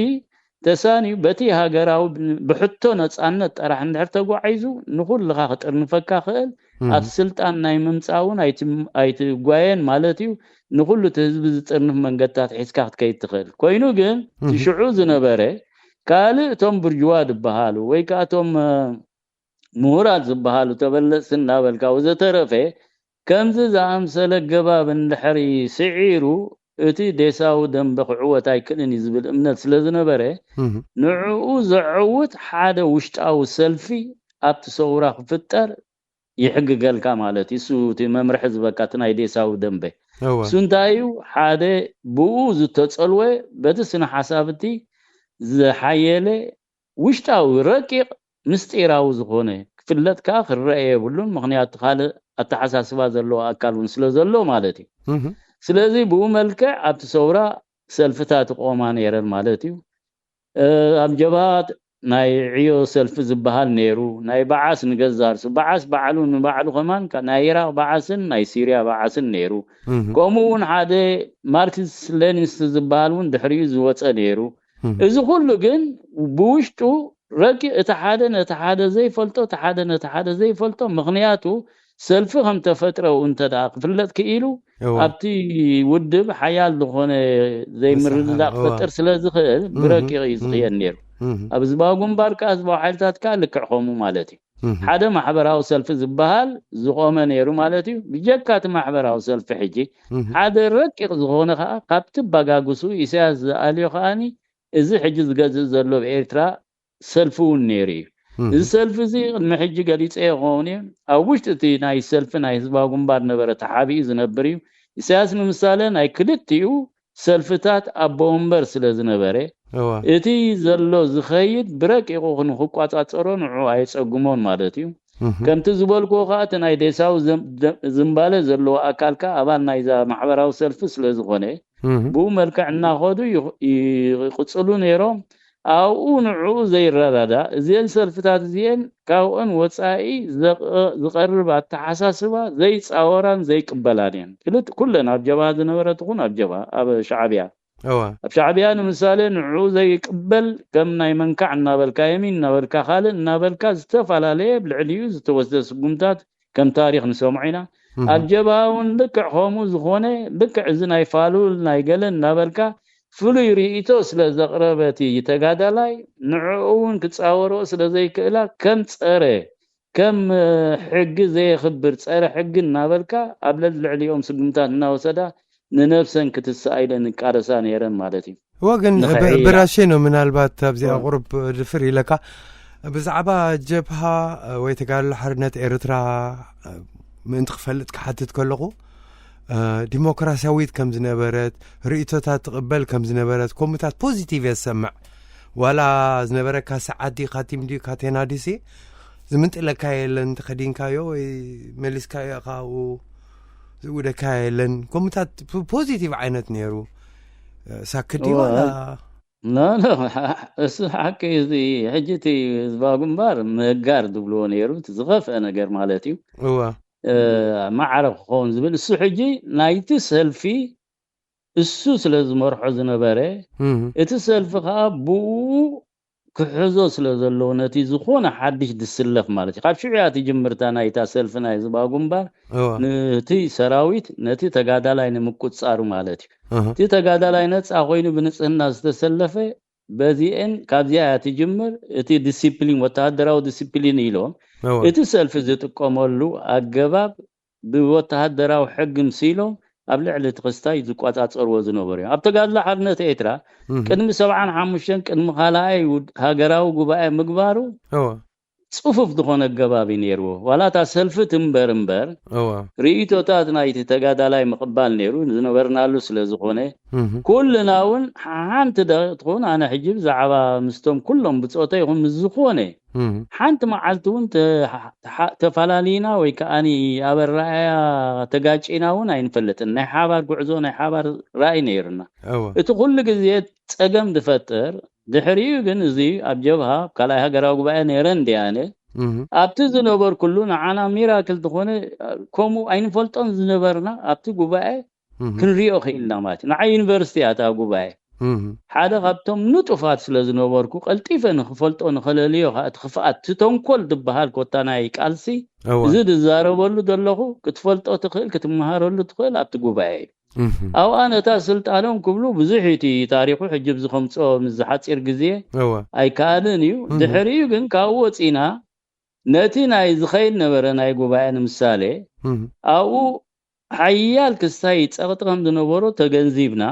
ተሳንዩ በቲ ሃገራዊ ብ-፣ ብሕቶ ነጻነት ጥራሕ እንድሕር ተጓዒዙ ንኹልኻ ክጥርንፈካ ክእል፣ እህ። ኣብ ስልጣን ናይ ምምጻእ እውን ኣይትም-፣ ኣይትጓየን ማለት እዩ። ንኹሉ እቲ ህዝቢ ዝጥርንፍ መንገድታት ሒዝካ ክትከይድ ትኽእል። ኮይኑ ግን እቲ እህ። ሽዑ ዝነበረ ካልእ እቶም ብርጅዋ ዝበሃሉ ወይ ከኣ እቶም፣ እ፣ ምሁራት ዝበሃሉ ተበለጽቲ እናበልካ ወዘተረፈ ከምዚ ዝኣምሰለ ገባብ እንድሕሪ ስዒሩ እቲ ዴሳዊ ደንበ ክዕወት ኣይክእልን እዩ ዝብል እምነት ስለ ዝነበረ እህ። ንዕኡ ዘዕውት ሓደ ውሽጣዊ ሰልፊ ኣብቲ ሰውራ ክፍጠር ይሕግገልካ ማለት እዩ። እሱ እቲ መምርሒ ዝበካ እቲ ናይ ዴሳዊ ደንበ እወ። እሱ እንታይ እዩ? ሓደ ብኡ ዝተጸልወ በቲ ስነ ሓሳብ እቲ ዝሓየለ ውሽጣዊ ረቂቕ ምስጢራዊ ዝኾነ ክፍለጥ ከኣ ክረአ የብሉን። ምኽንያቱ ካልእ ኣተሓሳስባ ዘለዎ ኣካል እውን ስለ ዘሎ ማለት እዩ። እህ። ስለዚ ብኡ መልክዕ ኣብቲ ሰውራ ሰልፍታት ይቆማ ነይረን ማለት እዩ። እ፣ ኣብ ጀብሃ ናይ ዕዮ ሰልፊ ዝበሃል ነይሩ። ናይ በዓስ ንገዛርሱ፣ በዓስ ባዕሉ ንባዕሉ ከማን ካ-፣ ናይ ኢራቕ በዓስን ናይ ሲርያ በዓስን ነይሩ። እህ። ከምኡ እውን ሓደ ማርክስ ሌኒንስ ዝበሃል እውን ድሕሪኡ ዝወጸ ነይሩ። እህ። እዚ ኩሉ ግን ብውሽጡ ረቂቕ፣ እቲ ሓደ ነቲ ሓደ ዘይፈልጦ፣ እቲ ሓደ ነቲ ሓደ ዘይፈልጦ፣ ምኽንያቱ ሰልፊ ከም ተፈጥረ እውን እንተ ደኣ ክፍለጥ ክኢሉ፣ እወ። ኣብቲ ውድብ ሓያል ዝኾነ ዘይምርድዳእ መሳርሒ፣ እወ። ክፈጥር ስለ ዝኽእል እህ፣ ብረቂቕ እዩ እህ። ዝኽየድ ነይሩ። እህ። ኣብ ህዝባዊ ግንባር ከኣ ህዝባዊ ሓይልታት ከኣ ልክዕ ከምኡ ማለት እዩ። እህ። ሓደ ማሕበራዊ ሰልፊ ዝበሃል ዝቆመ ነይሩ ማለት እዩ። ብጀካ እቲ ማሕበራዊ ሰልፊ ሕጂ እህ። ሓደ ረቂቕ ዝኾነ ከኣ ካብቲ ኣባጋግሱ ኢሳያስ ዝኣልዮ ከኣኒ እዚ ሕጂ ዝገዝእ ዘሎ ኣብ ኤርትራ ሰልፊ እውን ነይሩ እዩ። እህ። እዚ ሰልፊ እዚ ቅድሚ ሕጂ ገሊጸዮ ክኸውን እየ። ኣብ ውሽጢ እቲ ናይ ሰልፊ ናይ ህዝባዊ ግንባር ነበረ ተሓቢኡ ዝነብር እዩ። ኢሳያስ ንምሳሌ ናይ ክልቲኡ ሰልፍታት ኣቦ ወንበር ስለ ዝነበረ እወ። እቲ ዘሎ ዝኸይድ ብረቂቑ ንክቋጻጸሮ ንዑ ኣየጸግሞን ማለት እዩ። እህ። ከምቲ ዝበልክዎ ከኣ እቲ ናይ ዴሳዊ ዘም-፣ ዘ-፣ ዝምባለ ዘለዎ ኣካል ከኣ ኣባል ናይዛ ማሕበራዊ ሰልፊ ስለ ዝኾነ እህ። ብኡ መልክዕ እናኸዱ ይኽ-፣ ይቕጽሉ ነይሮም። ኣብኡ ንዕኡ ዘይረዳዳእ እዚአን ሰልፍታት እዚአን ካብአን ወጻኢ ዘቕ-፣ ዝቐርብ ኣተሓሳስባ ዘይጻወራን ዘይቅበላን እየን። ክልት-፣ ኩለን ኣብ ጀብሃ ዝነበረ ትኹን ኣብ ጀብሃ፣ ኣብ ሻዕብያ። እወ። ኣብ ሻዕብያ ንምሳሌ ንዕኡ ዘይቅበል ከም ናይ መንካዕ እናበልካ፣ የሚን እናበልካ፣ ካልእ እናበልካ ዝተፈላለየ ኣብ ልዕሊኡ ዝተወስደ ስጉምታት ከም ታሪኽ ንሰምዖ ኢና። እህ። ኣብ ጀብሃ እውን ልክዕ ከምኡ ዝኾነ፣ ልክዕ እዚ ናይ ፋሉል ናይ ገለ እናበልካ ፍሉይ ርእይቶ ስለ ዘቕረበ እቲ ተጋዳላይ ንዕኡ እውን ክጻወርኦ ስለ ዘይክእላ ከም ጸረ፣ ከም፣ እ፣ ሕጊ ዘየኽብር ጸረ ሕጊ እናበልካ ኣብ ለል-፣ ልዕሊኦም ስጉምታት እናወሰዳ ንነብሰን ክትስኣ ኢለን ይቃለሳ ነይረን ማለት እዩ። እወ፣ ግን ንኽዕያ። ብ-፣ ብራሼ ነው ምናልባት ኣብዚኣ እወ። ቁሩብ ድፍር ኢለካ ብዛዕባ ጀብሃ ወይ ተጋድሎ ሓርነት ኤርትራ ምእንቲ ክፈልጥ ክሓትት ከለኹ፣ እ፣ ዲሞክራሲያዊት ከም ዝነበረት፣ ርእይቶታት ትቕበል ከም ዝነበረት፣ ከምኡታት ፖዚቲቭ እየ ዝሰምዕ። ዋላ ዝነበረካ ሰዓት ድዩ፣ ካቲም ድዩ፣ ካቴና ድዩሲ፣ ዝምንጥለካ የለን፣ እንተኸዲንካዮ ወይ መሊስካዮ ኢኻ ኣብኡ። ዝውደካ የለን። ከምኡታት ፖ-፣ ፖዚቲቭ ዓይነት ነይሩ። እ፣ ሳክት ድዩ እወ። ዋላ? ኖ፣ ኖ፣ እሱ ሓቂ እዩ። እዚ ሕጂ እቲ ህዝባዊ ግንባር ምህጋር ዝብልዎ ነይሩ፣ እቲ ዝኸፍአ ነገር ማለት እዩ። እወ። እ፣ ማዕረ ክኸውን ዝብል፣ እሱ ሕጂ ናይቲ ሰልፊ እሱ ስለ ዝመርሖ ዝነበረ፣ እህ። እቲ ሰልፊ ከኣ ብኡ ክሕዞ ስለ ዘለዎ፣ ነቲ ዝኾነ ሓድሽ ዝስለፍ ማለት እዩ። ካብ ሽዑ እያ ትጅምርታ ናይታ ሰልፊ ናይ ህዝባዊ ግንባር። እወ። ነቲ ሰራዊት፣ ነቲ ተጋዳላይ ንምቁጽጻሩ ማለት እዩ። እህ። እቲ ተጋዳላይ ነጻ ኮይኑ ብንጽህና ዝተሰለፈ፣ በዚኤን ካብዚኣ እያ ትጅምር። እቲ ዲሲፕሊን፣ ወተሃደራዊ ዲሲፕሊን ኢሎም፣ እወ። እቲ ሰልፊ ዝጥቀመሉ ኣገባብ ብወተሃደራዊ ሕጊ ምሲሎም ኣብ ልዕሊ እቲ ክስታይ ዝቆጻጸርዎ ዝነበሩ እዮም። ኣብ ተጋድሎ ሓርነት ኤርትራ እህ። ቅድሚ ሰብዓን ሓሙሽተን፣ ቅድሚ ካልኣይ ውድ-፣ ሃገራዊ ጉባኤ ምግባሩ እወ። ጽፉፍ ዝኾነ ኣገባብ እዩ ነይርዎ። ዋላ እታ ሰልፊ ትንበር እምበር፣ እወ። ርእይቶታት ናይቲ ተጋዳላይ ምቕባል ነይሩ፣ ዝነበርናሉ ስለ ዝኾነ፣ እህ። ኩልና እውን ሓንቲ ደቂቕ ትኹን፣ ኣነ ሕጂ ብዛዕባ ምስቶም ኩሎም ብጾተይ ይኹን ምስ ዝኾነ እህ። ሓንቲ መዓልቲ እውን ተ-፣ ተሓ-፣ ተፈላለይና ወይ ከኣኒ ኣብ ኣረኣእያ ተጋጪና እውን ኣይንፈልጥን። ናይ ሓባር ጉዕዞ፣ ናይ ሓባር ራእይ ነይሩና። እወ። እቲ ኩሉ ግዜ ጸገም ዝፈጥር፣ ድሕሪኡ ግን እዚ ኣብ ጀብሃ፣ ኣብ ካልኣይ ሃገራዊ ጉባኤ ነይረ እንድየ ኣነ፣ እህ። ኣብቲ ዝነበርኩሉ ንዓና ሚራክል ዝኾነ፣ ከምኡ ኣይንፈልጦን ዝነበርና፣ ኣብቲ ጉባኤ እህ። ክንሪኦ ክኢልና ማለት እዩ። ንዓይ ዩኒቨርሲቲ እያ እታ ጉባኤ። እህ። ሓደ ካብቶም ንጡፋት ስለ ዝነበርኩ፣ ቀልጢፈ ንኽፈልጦ ንኸለልዮ ከኣ፣ እቲ ክፍኣት፣ እቲ ተንኮል ዝበሃል ኮታ ናይ ቃልሲ፣ እወ። እዚ ዝዛረበሉ ዘለኹ፣ ክትፈልጦ ትኽእል፣ ክትመሃረሉ ትኽእል ኣብቲ ጉባኤ እዩ። እህ። ኣብኣ ነታ ስልጣኖም ክብሉ ብዙሕ እዩ እቲ ታሪኹ፣ ሕጂ ኣብዚ ከምጽኦ ምስ ዝሓጺር ግዜ እወ። ኣይከኣልን እዩ። እህ። ድሕሪኡ ግን ካብኡ ወጺና፣ ነቲ ናይ ዝኸይድ ነበረ ናይ ጉባኤ ንምሳሌ፣ እህ። ኣብኡ ሓያል ክስታይ ጸቕጢ ከም ዝነበሮ ተገንዚብና፣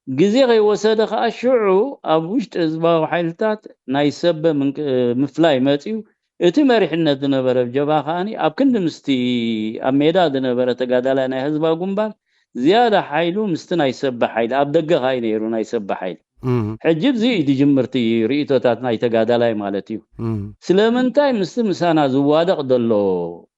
ግዜ ከይወሰደ ከኣ ሽዑ ኣብ ውሽጢ ህዝባዊ ሓይልታት ናይ ሰበ ምንቅ-፣ ምፍላይ መጺኡ፣ እቲ መሪሕነት ዝነበረ ጀብሃ ከኣኒ ኣብ ክንዲ ምስቲ ኣብ ሜዳ ዝነበረ ተጋዳላይ ናይ ህዝባዊ ግንባር ዝያዳ ሓይሉ ምስቲ ናይ ሰበ ሓይሊ፣ ኣብ ደገ ከኣ እዩ ነይሩ ናይ ሰበ ሓይሊ። እም። ሕጂ እዚ እዩ ዝጅምር እቲ ርእይቶታት ናይ ተጋዳላይ ማለት እዩ። እም። ስለምንታይ ምስቲ ምሳና ዝዋደቕ ዘሎ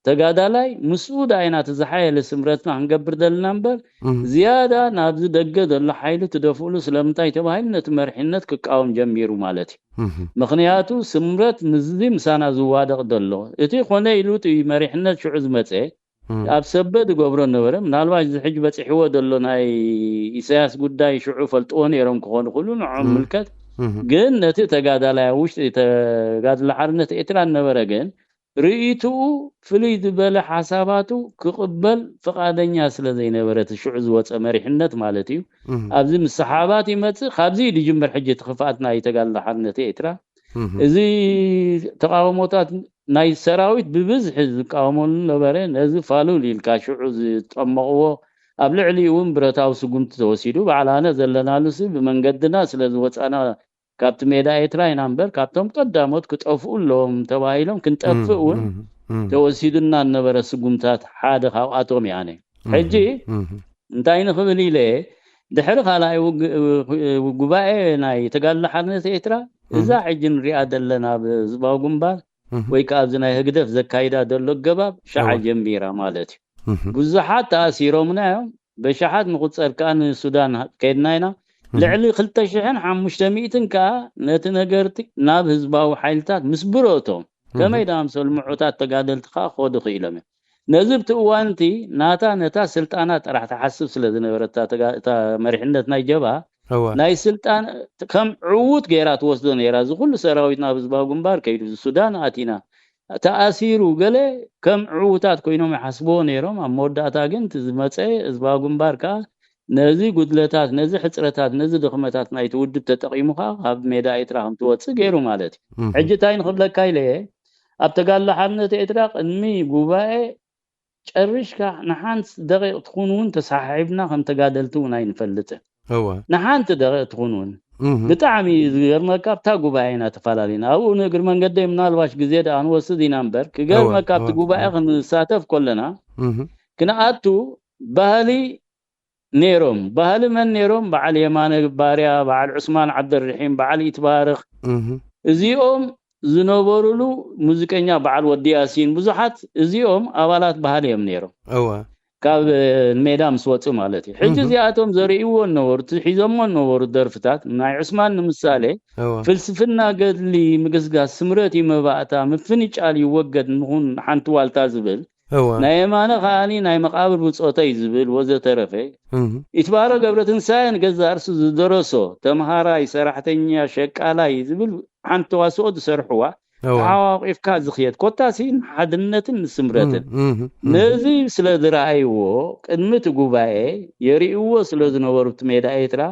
ተጋዳላይ ምስኡ ደኣ ኢና እቲ ዝሓየለ ስምረትና ክንገብር ዘለና እምበር፣ እም። ዝያዳ ናብዚ ደገ ዘሎ ሓይሊ ትደፍእሉ ስለምንታይ ተባሂሉ ነቲ መሪሕነት ክቃወም ጀሚሩ ማለት እዩ። እም። ምኽንያቱ ስምረት ምስዚ ምሳና ዝዋደቕ ዘሎ፣ እቲ ኮነ ኢሉ እቲ መሪሕነት ሽዑ ዝመጸ እም። ኣብ ሰበ ዝገብሮ ነበረ። ምናልባት እዚ ሕጂ በጺሕዎ ዘሎ ናይ ኢሳያስ ጉዳይ ሽዑ ፈልጥዎ ነይሮም ክኾኑ ክእሉ፣ ንዖም እም። ምልከት። እም። ግን ነቲ ተጋዳላይ ኣብ ውሽጢ ተጋድሎ ሓርነት ኤርትራ ነበረ ግን ርእይትኡ ፍልይ ዝበለ ሓሳባቱ ክቕበል ፍቓደኛ ስለ ዘይነበረ፣ እቲ ሽዑ ዝወጸ መሪሕነት ማለት እዩ። እም። ኣብዚ ምስ ሰሓባት ይመጽእ፣ ካብዚ እዩ ዝጅምር ሕጂ እቲ ክፍኣት ናይ ተጋድሎ ሓርነት ኤርትራ። እም። እዚ ተቓውሞታት ናይ ሰራዊት ብብዝሒ ዝቃወመሉ ነበረ። ነዚ ፋሉል ኢልካ ሽዑ ዝጠመቕዎ፣ ኣብ ልዕሊኡ እውን ብረታዊ ስጉምቲ ተወሲዱ። በዓል ኣነ ዘለናሉሲ ብመንገድና ስለ ዝወጻና ካብቲ ሜዳ ኤርትራ ኢና እምበር፣ ካብቶም ቀዳሞት ክጠፍኡ ኣለዎም ተባሂሎም ክንጠፍእ እም፣ እውን እም፣ እም። ተወሲዱና ዝነበረ ስጉምታት ሓደ ካብኣቶም እየ ኣነ። እም፣ ሕጂ እም። እንታይ ንኽብል ኢለ፣ ድሕሪ ካልኣይ ውግ-፣ ጉባኤ ናይ ተጋድሎ ሓርነት ኤርትራ፣ እዛ እም። ሕጂ ንሪኣ ዘለና ኣብ ህዝባዊ ግንባር እም። ወይ ከኣ ኣብዚ ናይ ህግደፍ ዘካይዳ ዘሎ ኣገባብ ሸዓ እወ። ጀሚራ ማለት እዩ። እም። ብዙሓት ተኣሲሮምና እዮም። በሽሓት ንቑጸር ከኣ ንሱዳን ከድና ኢና። እም። ልዕሊ ክልተ ሽሕን ሓሙሽተ ሚእትን ከኣ ነቲ ነገርቲ ናብ ህዝባዊ ሓይልታት ምስ ብረቶም፣ እም። ከመይ ደኣምሰሉ ምዑታት ተጋደልቲ ከኣ ክኸዱ ክኢሎም እዮም። ነዚ ኣብቲ እዋን እቲ ናታ ነታ ስልጣና ጥራሕ ትሓስብ ስለ ዝነበረት እታ ተጋ-፣ እታ መሪሕነት ናይ ጀብሃ፣ እወ። ናይ ስልጣን ከም ዕዉት ገይራ ትወስዶ ነይራ። እዚ ኩሉ ሰራዊት ናብ ህዝባዊ ግንባር ከይዱ፣ ሱዳን ኣቲና፣ ተኣሲሩ፣ ገለ ከም ዕዉታት ኮይኖም ይሓስብዎ ነይሮም። ኣብ መወዳእታ ግን እቲ ዝመጸ ህዝባዊ ግንባር ከኣ ነዚ ጉድለታት፣ ነዚ ሕጽረታት፣ ነዚ ድኽመታት ናይቲ ውድብ ተጠቒሙ ከኣ ካብ ሜዳ ኤርትራ ከም ትወጽእ ገይሩ ማለት እዩ። እም። ሕጂ እንታይ ንኽብለካ ኢለ እየ፣ ኣብ ተጋድሎ ሓርነት ኤርትራ ቅድሚ ጉባኤ ጨሪሽካ ንሓንቲ ደቂቕ ትኹን እውን ተሰሓሒብና ከም ተጋደልቲ እውን ኣይንፈልጥን። እወ። ንሓንቲ ደቂቕ ትኹን እውን። እም። ብጣዕሚ ዝገርመካ ኣብታ ጉባኤ ኢና ተፈላለና። ኣብኡ ንእግሪ መንገደይ ምናልባሽ ግዜ ደኣ ንወስድ ኢና እምበር፣ ክገርመካ እወ፣ ኣብቲ እወ፣ ጉባኤ እወ። ክንሳተፍ ከለና እም። ክንኣቱ ባህሊ ነይሮም። ባህሊ መን ነይሮም? በዓል የማነ ባርያ፣ በዓል ዑስማን ዓብደልርሒም፣ በዓል ኢትባርኽ። እም። እዚኦም ዝነበሩሉ ሙዚቀኛ በዓል ወዲ ያሲን፣ ብዙሓት እዚኦም ኣባላት ባህሊ እዮም ነይሮም። እወ። ካብ ሜዳ ምስ ወፁ ማለት እዩ። ሕጂ እዚኣቶም ዘርእይዎ ነበሩ፣ እቲ ሒዞሞ ነበሩ ደርፍታት ናይ ዑስማን ንምሳሌ፣ ፍልስፍና ገድሊ ምግስጋስ ስምረት እዩ መባእታ፣ ምፍንጫል ይወገድ ንኹን ሓንቲ ዋልታ ዝብል፣ ናይ የማነ ከዓኒ ናይ መቃብር ብፆተይ ዝብል ወዘተረፈ። ኢትባረ ገብረትንሳኤ ንገዛ እርሱ ዝደረሶ ተምሃራይ፣ ሰራሕተኛ፣ ሸቃላይ ዝብል ሓንቲ ተዋስኦ ዝሰርሕዋ ተሓዋቂፍካ ዝኽየድ ኮታሲ ንሓድነትን ንስምረትን ነዚ ስለ ዝረኣይዎ ቅድሚ እቲ ጉባኤ የርእይዎ ስለ ዝነበሩ እቲ ሜዳ ኤርትራ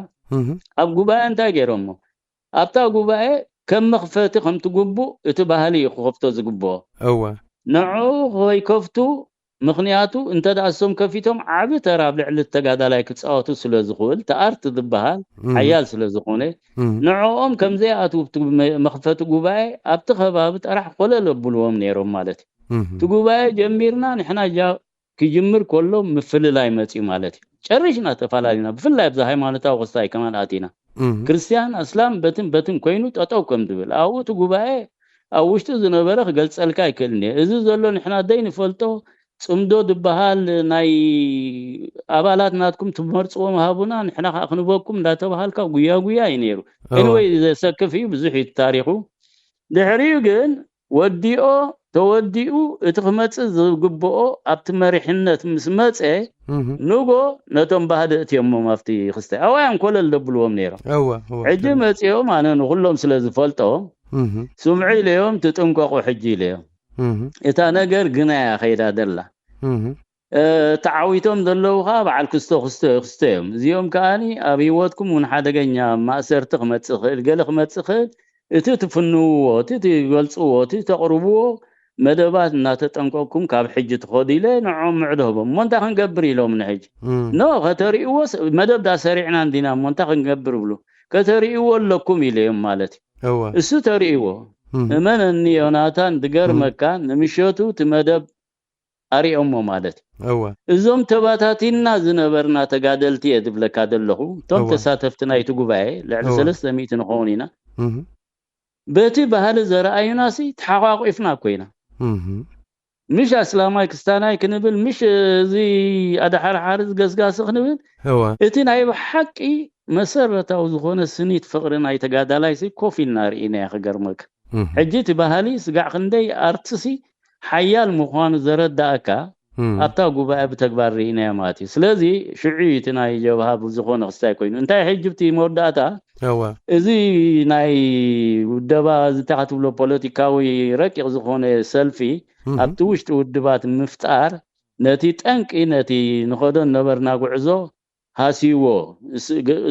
ኣብ ጉባኤ እንታይ ገይሮሞ ኣብታ ጉባኤ ከም መኽፈቲ ከም ትግቡእ እቲ ባህሊ እዩ ክኸፍቶ ዝግብኦ። እወ። ንዕኡ ከይከፍቱ ምኽንያቱ እንተ ደኣ እሶም ከፊቶም ዓቢ ተራ ኣብ ልዕሊ ተጋዳላይ ክጻወቱ ስለ ዝኽእል እቲ ኣርት ዝበሃል ሓያል ስለ ዝኾነ ንዕኦም ከም ዘይኣትዉ ኣብቲ መኽፈቲ ጉባኤ ኣብቲ ከባቢ ጠራሕ ኮለል ኣብልዎም ነይሮም ማለት እዩ። እቲ ጉባኤ ጀሚርና ንሕና ክጅምር ከሎ ምፍልላይ መፅዩ ማለት እዩ። ጨሪሽና ተፈላለና፣ ብፍላይ ኣብዚ ሃይማኖታዊ ክስታይ ከማን ኣቲና ክርስቲያን ኣስላም በትን በትን ኮይኑ ጠጠው ከም ዝብል ኣብኡ እቲ ጉባኤ ኣብ ውሽጡ ዝነበረ ክገልፀልካ ኣይክእልን እየ። እዚ ዘሎ ንሕና ደይ ንፈልጦ ፅምዶ ዝበሃል ናይ ኣባላት ናትኩም ትመርፅዎም ሃቡና ንሕና ከዓ ክንበኩም እንዳተባሃልካ ጉያ ጉያ እዩ ነይሩ። ወይ ዘሰክፍ እዩ፣ ብዙሕ እዩ ታሪኹ። ድሕሪኡ ግን ወዲኦ ተወዲኡ እቲ ክመፅእ ዝግብኦ ኣብቲ መሪሕነት ምስ መፀ ንጎ ነቶም ባህዲ እትዮሞም ኣብቲ ክስተ ኣዋያን ኮለል ደብልዎም ነይሮም። ሕጂ መፂኦም ኣነ ንኩሎም ስለ ዝፈልጦም ስምዑ ኢለዮም ትጥንቀቁ ሕጂ ኢለዮም። እታ ነገር ግና እያ ከይዳ ደላ። ተዓዊቶም ዘለዉ ከዓ በዓል ክስቶ ክስቶ ክስቶ እዮም። እዚኦም ከዓኒ ኣብ ህይወትኩም እውን ሓደገኛ ማእሰርቲ ክመፅእ ክእል ገለ ክመፅእ ክእል እቲ ትፍንውዎ እቲ ትገልፅዎ እቲ ተቕርብዎ መደባት እናተጠንቀቅኩም ካብ ሕጂ ትኸዱ ኢለ ንዕኦም ምዕዶ ህቦም እሞ እንታይ ክንገብር ኢሎም ንሕጂ ኖ ከተርእይዎ መደብ ዳ ሰሪዕና እንዲና እሞ እንታይ ክንገብር ብሉ ከተርእይዎ ኣለኩም ኢለዮም ማለት እዩ። እሱ ተርእይዎ እመነኒ ዮናታን ድገርመካ ንምሸቱ እቲ መደብ ኣሪኦሞ ማለት እዩ። እዞም ተባታቲና ዝነበርና ተጋደልቲ እየ ዝብለካ ዘለኹ እቶም ተሳተፍቲ ናይቲ ጉባኤ ልዕሊ ሰለስተ ሚእቲ ንኸውን ኢና። በቲ ባህሊ ዘረኣዩና ሲ ተሓቋቂፍና እኮ ኢና። ምሽ ኣስላማይ ክስታናይ ክንብል ምሽ እዚ ኣድሓርሓሪ ዝገስጋሲ ክንብል እቲ ናይ ብሓቂ መሰረታዊ ዝኾነ ስኒት ፍቕሪ ናይ ተጋዳላይ ሲ ኮፍ ኢልና ርኢናዮ ክገርመካ። ሕጂ እቲ ባህሊ ስጋዕ ክንደይ ኣርትሲ ሓያል ምዃኑ ዘረዳእካ ኣብታ ጉባኤ ብተግባር ርኢናዮ ማለት እዩ። ስለዚ ሽዑ እዩ እቲ ናይ ጀብሃ ብዝኾነ ክስታይ ኮይኑ እንታይ ሕጂ ብቲ መወዳእታ እዚ ናይ ውደባ እዚ እንታይ ክትብሎ ፖለቲካዊ ረቂቕ ዝኾነ ሰልፊ ኣብቲ ውሽጢ ውድባት ምፍጣር ነቲ ጠንቂ ነቲ ንኸዶ ነበርና ጉዕዞ ሃስይዎ።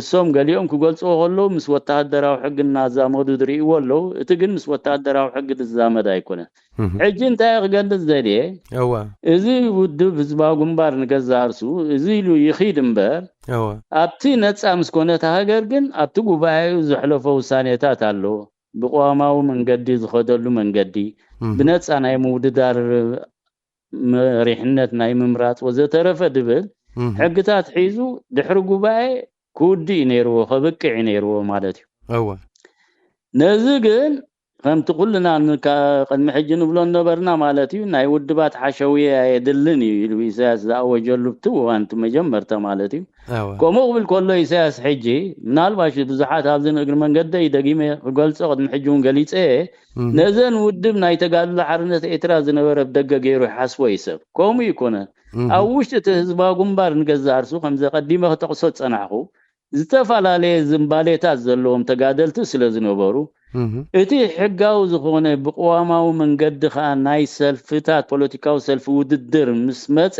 እሶም ገሊኦም ክገልጽዎ ከለዉ ምስ ወተሃደራዊ ሕጊ እናዛመዱ ዝርእይዎ ኣለዉ፣ እቲ ግን ምስ ወተሃደራዊ ሕጊ ዝዛመድ ኣይኮነን። ሕጂ እንታይ ክገልጽ ዘድየ፣ እዚ ውድብ ህዝባዊ ግንባር ንገዛእ ርእሱ እዚ ኢሉ ይኺድ እምበር ኣብቲ ነጻ ምስ ኮነት ሃገር ግን ኣብቲ ጉባኤኡ ዘሕለፎ ውሳኔታት ኣሎ። ብቅዋማዊ መንገዲ ዝኸደሉ መንገዲ፣ ብነጻ ናይ ምውድዳር መሪሕነት ናይ ምምራጽ ወዘተረፈ ድብል ሕግታት ሒዙ ድሕሪ ጉባኤ ክውድእ እዩ ነይርዎ፣ ከብቅዕ እዩ ነይርዎ ማለት እዩ። ነዚ ግን ከምቲ ኩልና ቅድሚ ሕጂ ንብሎ ነበርና ማለት እዩ፣ ናይ ውድባት ሓሸውየ ኣየድልን እዩ ኢሉ ኢሳያስ ዝኣወጀሉ ብቲ እዋን እቲ መጀመርታ ማለት እዩ። ከምኡ ክብል ከሎ ኢሳያስ ሕጂ ምናልባሽ ብዙሓት ኣብዚ ንእግሪ መንገደይ ደጊመ ክገልጾ ቅድሚ ሕጂ እውን ገሊጸ እየ። ነዘን ውድብ ናይ ተጋድሎ ሓርነት ኤርትራ ዝነበረ ብደገ ገይሩ ይሓስቦ እዩ ሰብ። ከምኡ ይኮነ ኣብ ውሽጢ እቲ ህዝባዊ ግንባር ንገዛእ ርእሱ ከምዚ ቀዲመ ክጠቕሶ ዝጸናሕኩ ዝተፈላለየ ዝንባሌታት ዘለዎም ተጋደልቲ ስለ ዝነበሩ እቲ ሕጋዊ ዝኾነ ብቅዋማዊ መንገዲ ከዓ ናይ ሰልፍታት ፖለቲካዊ ሰልፊ ውድድር ምስ መፀ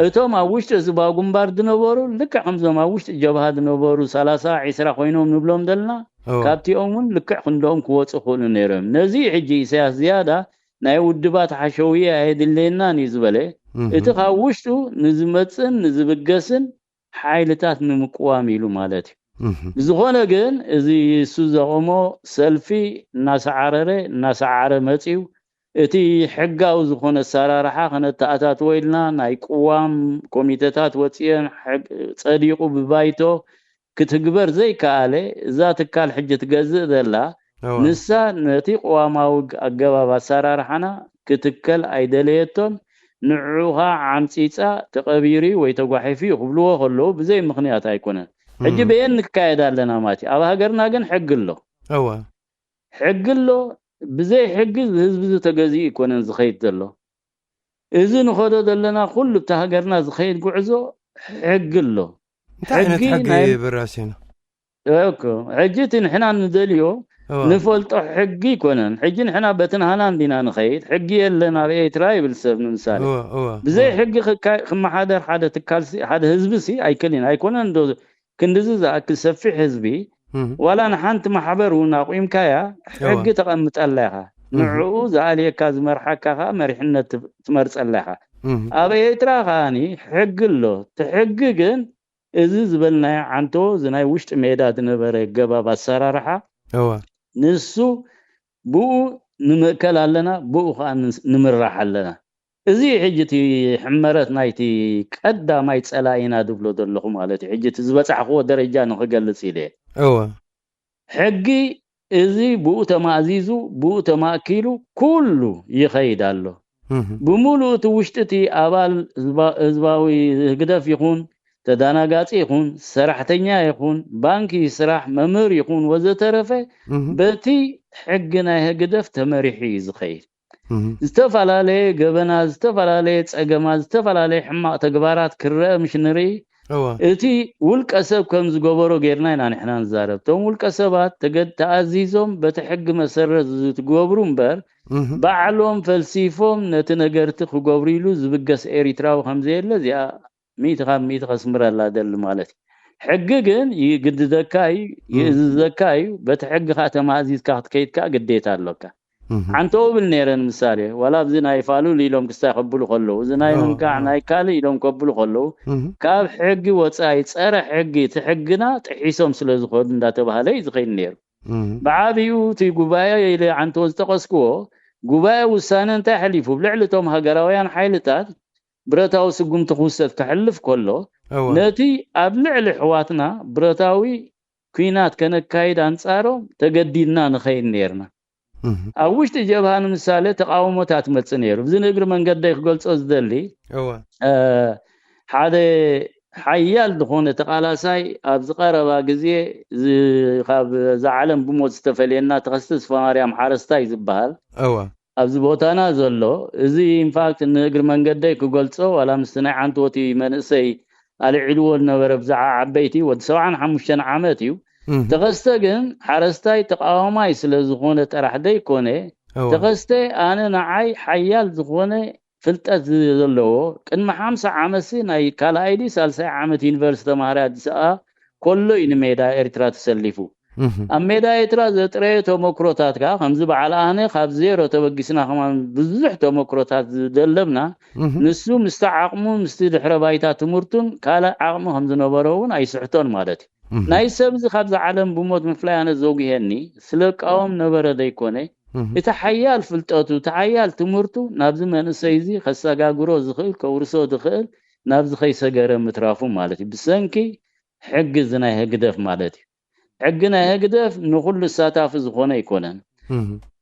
እቶም ኣብ ውሽጢ ህዝባዊ ግንባር ዝነበሩ ልክዕ ከምዞም ኣብ ውሽጢ ጀብሃ ዝነበሩ ሰላሳ ዒስራ ኮይኖም ንብሎም ዘለና ካብቲኦም እውን ልክዕ ክንደኦም ክወፁ ክኽእሉ ነይሮም። ነዚ ሕጂ ኢሳያስ ዝያዳ ናይ ውድባት ሓሸውየ ኣየድልየናን እዩ ዝበለ እቲ ካብ ውሽጡ ንዝመፅእን ንዝብገስን ሓይልታት ንምቅዋም ኢሉ ማለት እዩ። ብዝኾነ ግን እዚ እሱ ዘቐሞ ሰልፊ እናሰዓረረ እናሰዓረ መፅዩ እቲ ሕጋዊ ዝኾነ ኣሰራርሓ ከነተኣታትዎ ኢልና ናይ ቅዋም ኮሚተታት ወፅየን ጸዲቑ ብባይቶ ክትግበር ዘይከኣለ እዛ ትካል ሕጂ ትገዝእ ዘላ ንሳ ነቲ ቅዋማዊ ኣገባብ ኣሰራርሓና ክትከል ኣይደለየቶን። ንዑኻ ዓምፂፃ ተቐቢሩ ወይ ተጓሒፉ እዩ ክብልዎ ከለዉ ብዘይ ምኽንያት ኣይኮነን። ሕጂ በየን ንካየድ ኣለና ማለት እዩ። ኣብ ሃገርና ግን ሕጊ ኣሎ። እወ ሕጊ ኣሎ። ብዘይ ሕጊ ህዝቢ ዝተገዝኡ ይኮነን ዝኸይድ ዘሎ። እዚ ንኸዶ ዘለና ኩሉ ብቲ ሃገርና ዝኸይድ ጉዕዞ ሕጊ ኣሎ። እንታይ ዓይነት ሕጊ በራሲና? ሕጂ እቲ ንሕና ንደልዮ ንፈልጦ ሕጊ ይኮነን። ሕጂ ንሕና በትንሃና እንዲና ንኸይድ። ሕጊ የለን ኣብ ኤርትራ ይብል ሰብ ንምሳሌ። ብዘይ ሕጊ ክመሓደር ሓደ ትካል ሓደ ህዝቢ ሲ ኣይክልን ኣይኮነን ዶ? ክንድዚ ዝኣክል ሰፊሕ ህዝቢ ዋላ ንሓንቲ ማሕበር እውን ኣቑምካያ ሕጊ ተቐምጠላ ኢኻ። ንዕኡ ዝኣልየካ ዝመርሓካ ከዓ መሪሕነት ትመርፀላ ኢኻ። ኣብ ኤርትራ ከዓኒ ሕጊ ኣሎ። እቲ ሕጊ ግን እዚ ዝበልናዮ ዓንቶ እዚ ናይ ውሽጢ ሜዳ ዝነበረ ገባብ ኣሰራርሓ ንሱ ብኡ ንምእከል ኣለና፣ ብኡ ከዓ ንምራሕ ኣለና። እዚ ሕጂ እቲ ሕመረት ናይቲ ቀዳማይ ፀላኢና ዝብሎ ዘለኹ ማለት እዩ። ሕጂ እቲ ዝበፃሕክዎ ደረጃ ንክገልፅ ኢለ እወ ሕጊ እዚ ብኡ ተማእዚዙ ብኡ ተማእኪሉ ኩሉ ይኸይድ ኣሎ። ብምሉእ እቲ ውሽጢ እቲ ኣባል ህዝባዊ ህግደፍ ይኹን ተዳናጋፂ ይኹን ሰራሕተኛ ይኹን ባንኪ ስራሕ መምህር ይኹን ወዘተረፈ በቲ ሕጊ ናይ ህግደፍ ተመሪሑ እዩ ዝኸይድ። ዝተፈላለየ ገበና ዝተፈላለየ ፀገማት ዝተፈላለየ ሕማቕ ተግባራት ክረአ ምሽ ንርኢ እቲ ውልቀ ሰብ ከም ዝገበሮ ጌርና ኢና ንሕና ንዛረብ። እቶም ውልቀ ሰባት ተኣዚዞም በቲ ሕጊ መሰረት ዝትገብሩ እምበር ባዕሎም ፈልሲፎም ነቲ ነገርቲ ክገብሩ ኢሉ ዝብገስ ኤሪትራዊ ከምዘየለ እዚኣ ሚእቲ ካብ ሚእቲ ከስምረላ ደሊ ማለት እዩ። ሕጊ ግን ይግድደካ እዩ፣ ይእዝዘካ እዩ። በቲ ሕጊ ከዓ ተማእዚዝካ ክትከይድ ከዓ ግዴታ ኣሎካ። ሓንተኡ ብል ነይረ ንምሳሌ ዋላ ኣብዚ ናይ ፋሉል ኢሎም ክስታይ ከብሉ ከለዉ እዚ ናይ ምንካዕ ናይ ካልእ ኢሎም ከብሉ ከለዉ ካብ ሕጊ ወፃኢ ፀረ ሕጊ እቲ ሕግና ጥሒሶም ስለ ዝኸዱ እንዳተባሃለ እዩ ዝኸይድ ነይሩ። ብዓብኡ እቲ ጉባኤ ኢለ ዓንተዎ ዝጠቐስክዎ ጉባኤ ውሳነ እንታይ ኣሕሊፉ ብልዕሊ እቶም ሃገራውያን ሓይልታት ብረታዊ ስጉምቲ ክውሰድ ከሕልፍ ከሎ ነቲ ኣብ ልዕሊ ኣሕዋትና ብረታዊ ኲናት ከነካይድ ኣንጻሮም ተገዲድና ንኸይድ ነይርና። ኣብ ውሽጢ ጀብሃ ንምሳሌ ተቓውሞታት ይመጽእ ነይሩ። እዚ ንእግሪ መንገደይ ክገልጾ ዝደሊ ሓደ ሓያል ዝኾነ ተቓላሳይ ኣብዚ ቀረባ ግዜ ካብ እዛ ዓለም ብሞት ዝተፈልየና ተኸስተ ተስፋማርያም ሓረስታይ ዝበሃል ኣብዚ ቦታና ዘሎ እዚ ኢንፋክት ንእግሪ መንገደይ ክገልጾ ዋላ ምስቲ ናይ ዓንትወቲ መንእሰይ ኣልዒልዎ ዝነበረ ብዛዕባ ዓበይቲ ወዲ ሰብዓን ሓሙሽተን ዓመት እዩ። ተኸስተ ግን ሓረስታይ ተቃዋማይ ስለ ዝኾነ ጥራሕ ዘይኮነ ተኸስተ ኣነ ንዓይ ሓያል ዝኾነ ፍልጠት ዘለዎ ቅድሚ ሓምሳ ዓመትሲ ናይ ካልኣይ ድዩ ሳልሳይ ዓመት ዩኒቨርሲቲ ተማሃራይ ኣዲስ ኣበባ ከሎ እዩ ንሜዳ ኤርትራ ተሰሊፉ። ኣብ ሜዳ ኤርትራ ዘጥረየ ተመክሮታት ከዓ ከምዚ በዓል ኣነ ካብ ዜሮ ተበጊስና ከማን ብዙሕ ተመክሮታት ዝደለብና ንሱ ምስቲ ዓቕሙ ምስቲ ድሕረ ባይታ ትምህርቱን ካልእ ዓቕሚ ከም ዝነበሮ እውን ኣይስሕቶን ማለት እዩ። ናይ ሰብ እዚ ካብዚ ዓለም ብሞት ምፍላይ ኣነ ዘጉሄኒ ስለ ቃወም ነበረ ዘይኮነ እቲ ሓያል ፍልጠቱ እቲ ሓያል ትምህርቱ ናብዚ መንእሰይ እዚ ከሰጋግሮ ዝኽእል ከውርሶ ዝኽእል ናብዚ ከይሰገረ ምትራፉ ማለት እዩ። ብሰንኪ ሕጊ እዚ ናይ ህግደፍ ማለት እዩ። ሕጊ ናይ ህግደፍ ንኹሉ ኣሳታፊ ዝኾነ ኣይኮነን።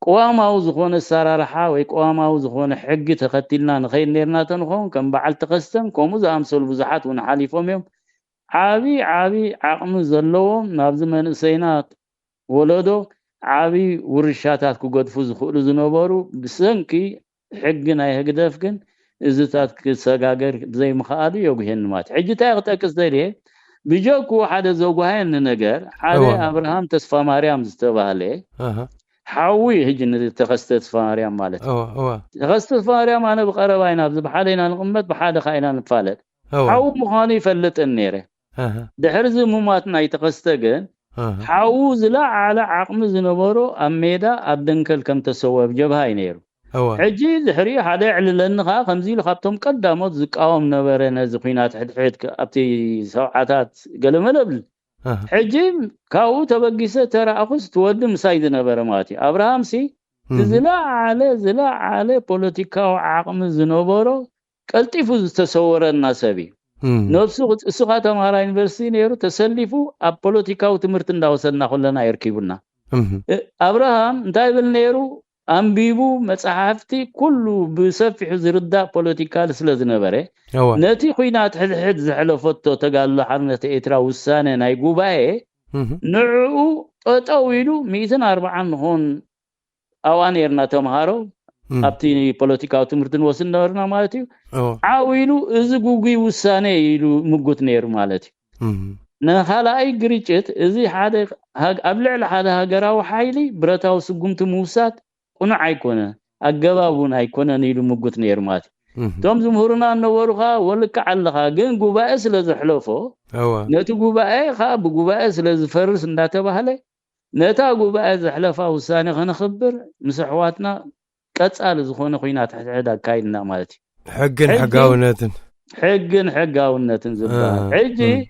ቅዋማዊ ዝኾነ ኣሰራርሓ ወይ ቅዋማዊ ዝኾነ ሕጊ ተኸቲልና ንኸይድ ነርና ተንኸውን ከም በዓል ተኸስተን ከምኡ ዝኣምሰሉ ብዙሓት እውን ሓሊፎም እዮም። ዓቢ ዓቢ ዓቕሚ ዘለዎም ናብዚ መንእሰይና ወለዶ ዓቢ ውርሻታት ክገድፉ ዝኽእሉ ዝነበሩ ብሰንኪ ሕጊ ናይ ህግደፍ ግን እዚታት ክሰጋገር ብዘይምኽኣሉ የጉሄኒ ማለት ሕጂ እንታይ ክጠቅስ ደልየ ብጀኩ ሓደ ዘጉሃየኒ ነገር ሓደ ኣብርሃም ተስፋ ማርያም ዝተባህለ ሓዊ ሕጂ ንተኸስተ ተስፋ ማርያም ማለት ተኸስተ ተስፋ ማርያም ኣነ ብቀረባ ኢና ኣብዚ ብሓደ ኢና ንቕመጥ ብሓደ ካ ኢና ንፋለጥ ሓዊ ምዃኑ ይፈልጥን ነይረ ድሕሪ እዚ ሙማት ናይ ተኸስተ ግን ሓዉ ዝለዓለ ዓቕሚ ዝነበሮ ኣብ ሜዳ ኣብ ደንከል ከም ተሰወ ኣብ ጀብሃ እዩ ነይሩ ሕጂ ድሕሪኡ ሓደ የዕልለኒ ከዓ ከምዚ ኢሉ ካብቶም ቀዳሞት ዝቃወም ነበረ ነዚ ኩናት ሕድሕድ ኣብቲ ሰብዓታት ገለመለ ብል ሕጂ ካብኡ ተበጊሰ ተራእኹስ ትወዲ ምሳይ ዝነበረ ማለት እዩ ኣብርሃም ሲ ዝለዓለ ዝለዓለ ፖለቲካዊ ዓቕሚ ዝነበሮ ቀልጢፉ ዝተሰወረና ሰብ እዩ ነብሱ እሱ ከዓ ተምሃራ ዩኒቨርሲቲ ነይሩ ተሰሊፉ ኣብ ፖለቲካዊ ትምህርቲ እንዳወሰድና ኩለና የርኪቡና ኣብርሃም እንታይ ይብል ነይሩ ኣንቢቡ መጽሓፍቲ ኩሉ ብሰፊሑ ዝርዳእ ፖለቲካል ስለ ዝነበረ፣ እወ ነቲ ኲናት ሕድሕድ ዘሕለፈቶ ተጋድሎ ሓርነት ኤርትራ ውሳነ ናይ ጉባኤ እህ ንዕኡ ጠጠው ኢሉ ሚእትን ኣርባዓን ንኾን ኣብኣ ነርና ተምሃሮ እህ ኣብቲ ፖለቲካዊ ትምህርቲ ንወስድ ነበርና ማለት እዩ። እወ ዓው ኢሉ እዚ ጉጉይ ውሳነ ኢሉ ምጉት ነይሩ ማለት እዩ። እህ ንኻልኣይ ግርጭት እዚ ሓደ ሃግ- ኣብ ልዕሊ ሓደ ሃገራዊ ሓይሊ ብረታዊ ስጉምቲ ምውሳድ ቁኑዕ ኣይኮነን፣ ኣገባብ እውን ኣይኮነን ኢሉ ምጉት ነይሩ ማለት እዩ። እህ እቶም ዝምህሩና እነበሩ ከዓ ወልክዕ ኣለኻ፣ ግን ጉባኤ ስለ ዘሕለፎ እወ ነቲ ጉባኤ ከዓ ብጉባኤ ስለ ዝፈርስ እንዳተባህለ ነታ ጉባኤ ዘሕለፋ ውሳኔ ከነኽብር ምስ ኣሕዋትና ቀጻሊ ዝኾነ ኹናት ሕድሕድ ኣካይድና ማለት እዩ። ሕግን ሕጊ- ሕጋውነትን ሕግን ሕጋውነትን ዝበሃል እ፣ ሕጂ እ።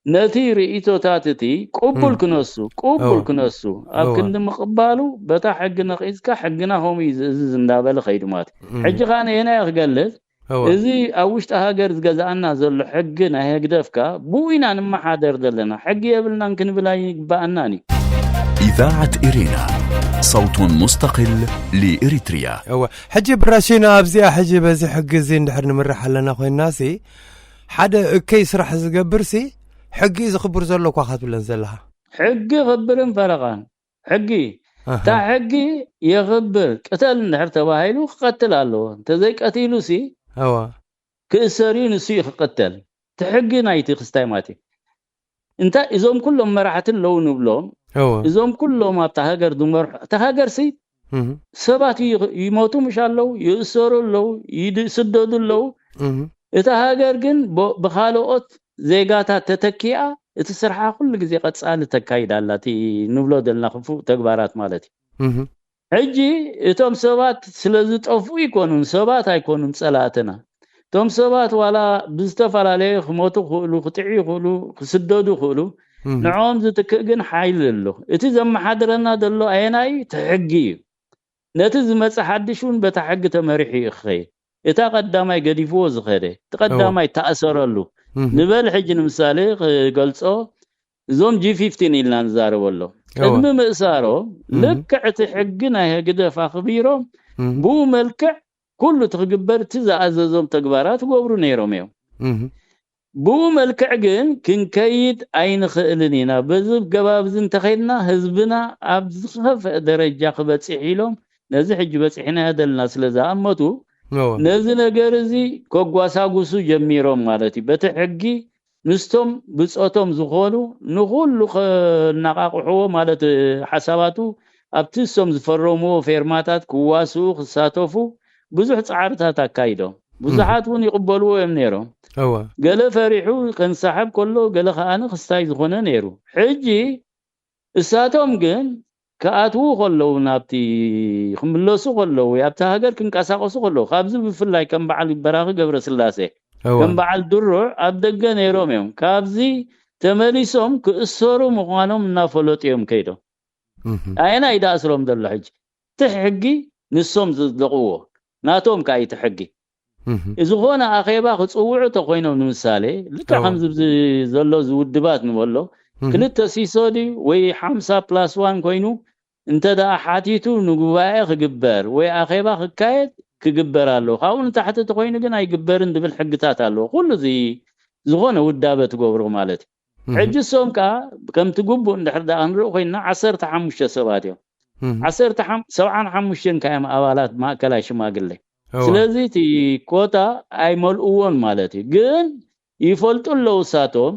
ነቲ ርእይቶታት እቲ ቅቡል እ። ክነሱ ቅቡል እወ። ክነሱ ኣብ እወ። ክንዲ ምቕባሉ በታ ሕጊ ነቒዝካ ሕግና ከምኡ እዩ ዝእዝዝ እንዳበለ ከይዱ ማለት እዩ። እ። ሕጂ ከዓ ንየናይ ክገልጽ እወ። እዚ ኣብ ውሽጢ ሃገር ዝገዝኣና ዘሎ ሕጊ ናይ ህግደፍካ ብኡ ኢና ንመሓደር ዘለና። ሕጊ የብልናን ክንብል ኣይግባኣናን እዩ። إذاعة إرينا، صوت مستقل لإريتريا. እወ ሕጂ ብራሲኖ ኣብዚኣ ሕጂ በዚ ሕጊ እዚ እንድሕር ንምራሕ ኣለና ኮይንና ሲ ሓደ እከይ ስራሕ ዝገብር ሲ ሕጊ እዩ ዝኽብር ዘሎ እኳ ክትብለን ዘለኻ ሕጊ ክብርን ፈረቓን ሕጊ ኣሃ። እታ ሕጊ የኽብር ቅተል እንድሕር ተባሂሉ ክቐትል ኣለዎ። እንተዘይቀቲሉ ሲ እወ ክእሰር እዩ፣ ንሱ እዩ ክቐተል። እቲ ሕጊ ናይቲ ክስታይ ማለት እዩ። እንታይ እዞም ኩሎም መራሕቲ ኣለዉ ንብሎም እወ እዞም ኩሎም ኣብታ ሃገር ዝመርሑ እታ ሃገር ሲ እህ ሰባት ይኽ- ይሞቱ ምሽ ኣለዉ፣ ይእሰሩ ኣለዉ፣ ይድ- ይስደዱ ኣለዉ። እህ እታ ሃገር ግን ብ- ብኻልኦት ዜጋታት ተተኪኣ እቲ ስርሓ ኩሉ ግዜ ቀጻሊ ተካይድ ኣላ። እቲ ንብሎ ዘለና ክፉእ ተግባራት ማለት እዩ። እህ ሕጂ እቶም ሰባት ስለ ዝጠፍኡ ይኮኑን ሰባት ኣይኮኑን ጸላእትና። እቶም ሰባት ዋላ ብዝተፈላለየ ክሞቱ ክእሉ፣ ክጥዑ ይኽእሉ፣ ክስደዱ ይኽእሉ። እህ ንዕኦም ዝትክእ ግን ሓይሊ ኣሎ። እቲ ዘመሓድረና ዘሎ ኣየናይ እዩ? እቲ ሕጊ እዩ። ነቲ ዝመጽእ ሓድሽ እውን በታ ሕጊ ተመሪሑ እዩ ክኸይድ። እታ ቀዳማይ ገዲፍዎ ዝኸደ፣ እቲ ቀዳማይ ተኣሰረሉ እህ ንበል። ሕጂ ንምሳሌ ክገልጾ እዞም ጂ ፊፍቲን ኢልና ንዛረበሎም እወ። ቅድሚ ምእሳሮም እህ ልክዕ እቲ ሕጊ ናይ ህግደፍ ኣኽቢሮም እህ ብኡ መልክዕ ኩሉ እቲ ክግበር እቲ ዝኣዘዞም ተግባራት ክገብሩ ነይሮም እዮም። እህ ብኡ መልክዕ ግን ክንከይድ ኣይንኽእልን ኢና። በዚ ገባብ እዚ እንተኸይድና ህዝብና ኣብ ዝኸፍአ ደረጃ ክበጽሕ ኢሎም ነዚ ሕጂ በጺሕናዮ ዘለና ስለ ዝኣመቱ እወ ነዚ ነገር እዚ ከጓሳጉሱ ጀሚሮም ማለት እዩ። በቲ ሕጊ ምስቶም ብጾቶም ዝኾኑ ንኹሉ ከናቃቕሕዎ ማለት ሓሳባቱ ኣብቲ እሶም ዝፈረምዎ ፌርማታት ክዋስኡ ክሳተፉ ብዙሕ ጻዕርታት ኣካይዶም። ብዙሓት እውን ይቕበልዎ እዮም ነይሮም። እወ ገለ ፈሪሑ ከንሳሕብ ከሎ ገለ ከኣ ንክስታይ ዝኾነ ነይሩ። ሕጂ እሳቶም ግን ክኣትዉ ከለዉ ናብቲ ክምለሱ ከለዉ ወይ ኣብቲ ሃገር ክንቀሳቀሱ ከለዉ ካብዚ ብፍላይ ከም በዓል በራኺ ገብረስላሴ እወ ከም በዓል ድሩዕ ኣብ ደገ ነይሮም እዮም። ካብዚ ተመሊሶም ክእሰሩ ምዃኖም እናፈለጡ እዮም ከይዶም። እህ ኣየናይ ዳእስሮም ዘሎ ሕጂ እቲ ሕጊ ንሶም ዝጽደቕዎ ናቶም ከኣ እቲ ሕጊ እህ ዝኾነ ኣኼባ ክጽውዑ ተኮይኖም ንምሳሌ ልክዕ እወ። ከምዚ ኣብዚ ዘሎ ዝውድባት ንበሎ እህ ክልተ ሲሶ ድዩ ወይ ሓምሳ ፕላስ ዋን ኮይኑ እንተ ደኣ ሓቲቱ ንጉባኤ ክግበር ወይ ኣኼባ ክካየድ ክግበር ኣለዎ። ካብኡ ንታሕቲ ተኮይኑ ግን ኣይግበርን ዝብል ሕግታት ኣለዎ። ኩሉ እዚ ዝኾነ ውዳበ ትገብሩ ማለት እዩ። እህ ሕጂ እሶም ከኣ ከምቲ ግቡእ እንድሕር ደኣ ክንርኢ ኮይንና ዓሰርተ ሓሙሽተ ሰባት እዮም። እህ ዓሰርተ ሓም- ሰብዓን ሓሙሽተን ከኣ እዮም ኣባላት ማእከላይ ሽማግሌ። እወ ስለዚ እቲ ኮታ ኣይመልእዎን ማለት እዩ። ግን ይፈልጡ ኣለዉ እሳቶም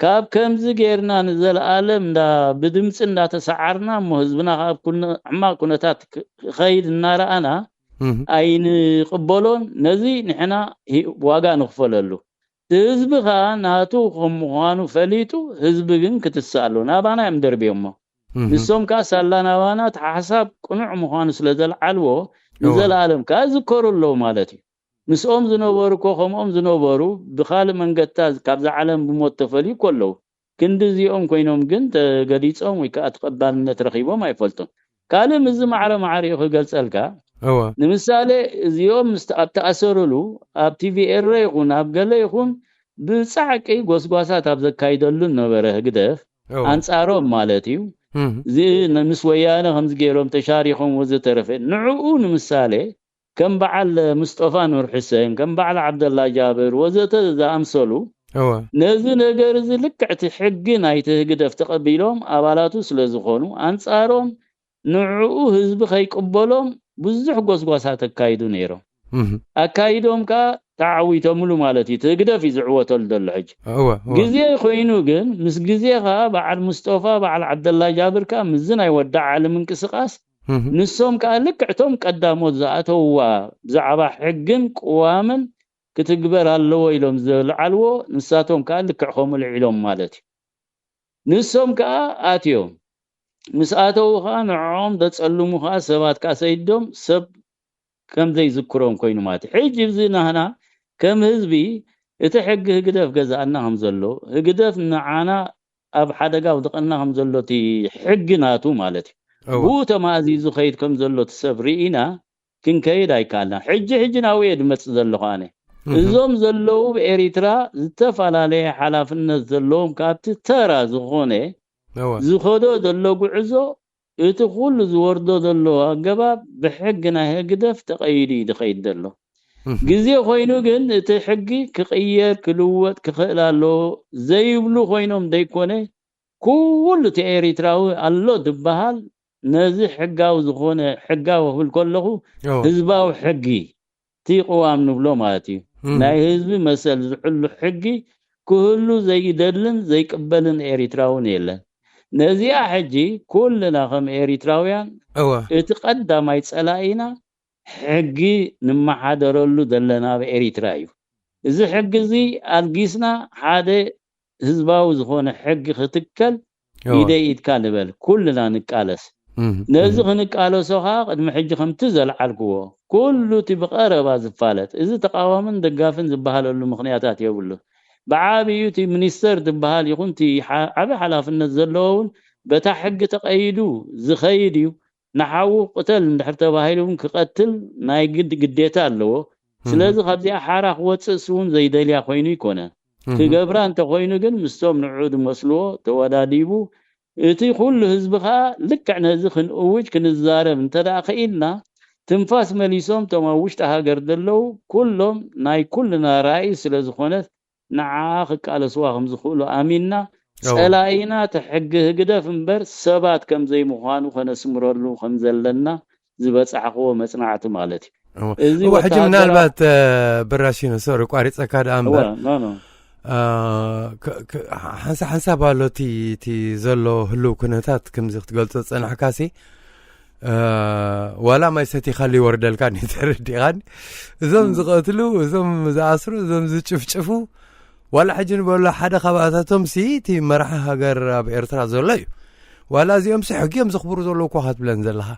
ካብ ከምዚ ጌርና ንዘለኣለም እንዳ ብድምፂ እንዳተሰዓርና እሞ ህዝብና ካብ ኩነ- ሕማቕ ኩነታት ክ- ክኸይድ እናረኣና እህ ኣይንቕበሎን። ነዚ ንሕና ሂ- ዋጋ ንኽፈለሉ እቲ ህዝቢ ከዓ ናቱ ከም ምዃኑ ፈሊጡ ህዝቢ ግን ክትስእ ኣለዎ። ናባና እዮም ደርብዮሞ። እህ ንሶም ከዓ ሳላ ናባና እቲ ሓሳብ ቅኑዕ ምዃኑ ስለ ዘልዓልዎ እወ ንዘለኣለም ከዓ ዝከሩ ኣለዉ ማለት እዩ። ምስኦም ዝነበሩ እኮ ከምኦም ዝነበሩ ብካልእ መንገድታት ካብዛ ዓለም ብሞት ተፈልዩ እኮ ኣለዉ። ክንዲ እዚኦም ኮይኖም ግን ተገሊጾም ወይ ከዓ ተቐባልነት ረኺቦም ኣይፈልጡን። ካልእ ምስዚ ማዕረ ማዕሪኡ ክገልጸልካ እወ ንምሳሌ እዚኦም ምስ ኣብ ተኣሰርሉ ኣብ ቲቪ ኤረ ይኹን ኣብ ገለ ይኹን ብጻዕቂ ጎስጓሳት ኣብ ዘካይደሉ ነበረ ህግደፍ እወ ኣንጻሮም ማለት እዩ። እዚ ምስ ወያነ ከምዚ ገይሮም ተሻሪኾም ወዘተረፈ። ንዕኡ ንምሳሌ ከም በዓል ምስጦፋ ኑር ሕሰን፣ ከም በዓል ዓብደላ ጃብር ወዘተ ዝኣምሰሉ፣ ነዚ ነገር እዚ ልክዕቲ ሕጊ ናይቲ ህግደፍ ተቐቢሎም ኣባላቱ ስለ ዝኾኑ፣ ኣንጻሮም ንዕኡ ህዝቢ ከይቅበሎም ብዙሕ ጎስጓሳት ኣካይዱ ነይሮም። ኣካይዶም ከኣ ተዓዊቶምሉ ማለት እዩ። እቲ ህግደፍ እዩ ዝዕወተሉ ዘሎ ሕጂ። ግዜ ኮይኑ ግን፣ ምስ ግዜ ከኣ በዓል ምስጦፋ፣ በዓል ዓብደላ ጃብር ከኣ ምስዚ ናይ ወዲ ዓሊ ምንቅስቃስ፣ ንሶም ከኣ ልክዕቶም ቀዳሞት ዝኣተውዋ ብዛዕባ ሕግን ቅዋምን ክትግበር ኣለዎ ኢሎም ዘልዓልዎ፣ ንሳቶም ከኣ ልክዕ ከምኡ ልዒሎም ማለት እዩ። ንሶም ከኣ ኣትዮም። ምስ ኣተዉ ከኣ ንዕኦም ዘጸልሙ ከኣ ሰባት ከኣ ሰይዶም ሰብ ከም ዘይዝክሮም ኮይኑ ማለት እዩ። ሕጂ እዚ ናህና ከም ህዝቢ እቲ ሕጊ ህግደፍ ገዛእና ከም ዘሎ፣ ህግደፍ ንዓና ኣብ ሓደጋ ውድቐና ከም ዘሎ እቲ ሕጊ ናቱ ማለት እዩ። ብኡ ተማእዚዙ ከይድ ከም ዘሎ እቲ ሰብ ርኢና ክንከይድ ኣይከኣልና። ሕጂ ሕጂ ናብኡ እየ ድመጽእ ዘለኹ ኣነ። እዞም ዘለዉ ብኤሪትራ ዝተፈላለየ ሓላፍነት ዘለዎም ካብቲ ተራ ዝኾነ ዝኸዶ ዘሎ ጉዕዞ እቲ ኩሉ ዝወርዶ ዘሎ ኣገባብ ብሕጊ ናይ ህግደፍ ተቐይዱ እዩ ዝኸይድ ዘሎ። ግዜ ኮይኑ ግን እቲ ሕጊ ክቕየር ክልወጥ ክኽእል ኣለዎ ዘይብሉ ኮይኖም ዘይኮነ ኩሉ እቲ ኤሪትራዊ ኣሎ ዝበሃል ነዚ ሕጋዊ ዝኾነ ሕጋዊ ክብል ከለኹ ህዝባዊ ሕጊ እቲ ቅዋም ንብሎ ማለት እዩ። ናይ ህዝቢ መሰል ዝሕሉ ሕጊ ክህሉ ዘይደልን ዘይቅበልን ኤሪትራውን የለን። ነዚኣ ሕጂ ኩልና ከም ኤሪትራውያን እቲ ቀዳማይ ጸላኢና ሕጊ ንመሓደረሉ ዘለና ኣብ ኤሪትራ እዩ። እዚ ሕጊ እዚ ኣልጊስና ሓደ ህዝባዊ ዝኾነ ሕጊ ክትከል ኢደይ ኢድካ ንበል፣ ኩልና ንቃለስ። ነዚ ክንቃለሶ ኸዓ ቅድሚ ሕጂ ከምቲ ዘልዓልክዎ ኩሉ እቲ ብቐረባ ዝፋለጥ፣ እዚ ተቓዋምን ደጋፍን ዝበሃለሉ ምኽንያታት የብሉ። ብዓብዩ እቲ ሚኒስተር ዝበሃል ይኹን እቲ ዓቢ ሓላፍነት ዘለዎ እውን በታ ሕጊ ተቐይዱ ዝኸይድ እዩ። ንሓዉ ቅተል እንድሕር ተባሂሉ እውን ክቐትል ናይ ግድ ግዴታ ኣለዎ። ስለዚ ካብዚኣ ሓራ ክወፅእስ እውን ዘይደልያ ኮይኑ ይኮነ። ክገብራ እንተኮይኑ ግን ምስቶም ንዕኡ ዝመስልዎ ተወዳዲቡ እቲ ኩሉ ህዝቢ ከዓ ልክዕ ነዚ ክንእውጅ ክንዛረብ እንተደኣ ክኢልና ትንፋስ መሊሶም እቶም ኣብ ውሽጢ ሃገር ዘለዉ ኩሎም ናይ ኩልና ራእይ ስለ ዝኾነት ንዓኣ ክቃለስዋ ከም ዝኽእሉ ኣሚንና ጸላኢና እቲ ሕጊ ህግደፍ እምበር ሰባት ከም ዘይምዃኑ ከነስምረሉ ከም ዘለና ዝበጻሕኽዎ መጽናዕቲ ማለት እዩ። እዚ እወ፣ ሕጂ ወተሃደራ- ምናልባት፣ እ፣ ብራሺኖ፣ ሶሪ፣ ቋሪጸካ ደኣ እምበር፣ እወ፣ ኖ፣ ኖ። እ፣ ክ-፣ ክ-፣ ሓንሳ-፣ ሓንሳብ ኣሎ እቲ፣ እቲ ዘሎ ህልው ኩነታት ከምዚ ክትገልጾ ዝጸናሕካሲ፣ እ፣ ዋላ ማይ ሰቲኻሉ ይወርደልካ፣ ተረዲኻኒ። እዞም እም። ዝቐትሉ፣ እዞም ዝኣስሩ፣ እዞም ዝጭፍጭፉ፣ ዋላ ሕጂ ንበሎ ሓደ ካብኣታቶምሲ እቲ መራሒ ሃገር ኣብ ኤርትራ ዘሎ እዩ። ዋላ እዚኦምሲ ሕጊ እዮም ዘኽብሩ ዘለዉ እኮ ክትብለን ዘለኻ።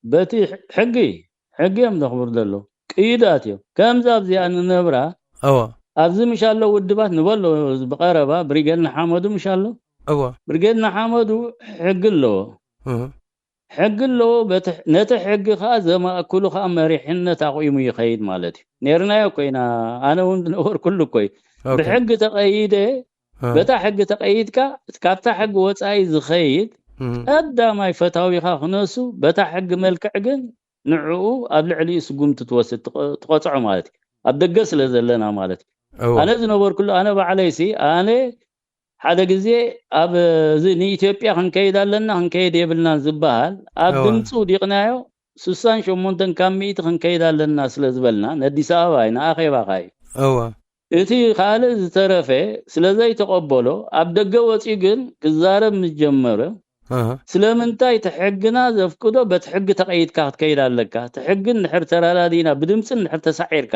በቲ ሕ-፣ ሕጊ፣ ሕጊ እዮም ዘኽብሩ ዘለዉ። ቅዩዳት እዮም። ከምዚ ኣብዚኣ ንነብራ፣ እወ። ኣብዚ ምሽ ኣሎ ውድባት ንበሎ ብቐረባ ብሪጌድ ንሓመዱ ምሽ ኣሎ? እወ። ብሪጌድ ንሓመዱ ሕጊ ኣለዎ። እህ። ሕጊ ኣለዎ። በቲ ሕ-፣ ነቲ ሕጊ ከኣ ዘማእክሉ ከኣ መሪሕነት ኣቑሙ ይኸይድ ማለት እዩ። ነርናዮ እኮ ኢና፣ ኣነ እውን ዝነበርኩሉ እኮ እዩ። ኦኬ። ብሕጊ ተቐይደ፣ እህ። በታ ሕጊ ተቐይድካ፣ ካብታ ሕጊ ወጻኢ ዝኸይድ እህ። ቀዳማይ ፈታዊኻ ክነሱ፣ በታ ሕጊ መልክዕ ግን ንዕኡ ኣብ ልዕሊኡ ስጉምቲ ትወስድ፣ ትቐ-፣ ትቐጽዖ ማለት እዩ። ኣብ ደገ ስለ ዘለና ማለት እዩ። እወ። ኣነ ዝነበርኩሉ፣ ኣነ ባዕለይሲ፣ ኣነ ሓደ ግዜ ኣብ፣ እዚ ንኢትዮጵያ ክንከይድ ኣለና፣ ክንከይድ የብልናን ዝበሃል፣ ኣብ እወ። ድምፂ ውዲቕናዮ፣ ስሳን ሸሞንተን ካብ ሚእቲ ክንከይድ ኣለና ስለ ዝበልና፣ ንኣዲስ ኣበባ እዩ፣ ንኣኼባ ኸኣ እዩ። እወ። እቲ ካልእ ዝተረፈ ስለ ዘይተቐበሎ፣ ኣብ ደገ ወጺኡ ግን ክዛረብ ምስ ጀመረ፣ ኣሃ። ስለምንታይ እቲ ሕግና ዘፍቅዶ በቲ ሕጊ ተቐይድካ ክትከይድ ኣለካ? እቲ ሕጊ እንድሕር ተረዳዲእና፣ ብድምፂ እንድሕር ተሳዒርካ፣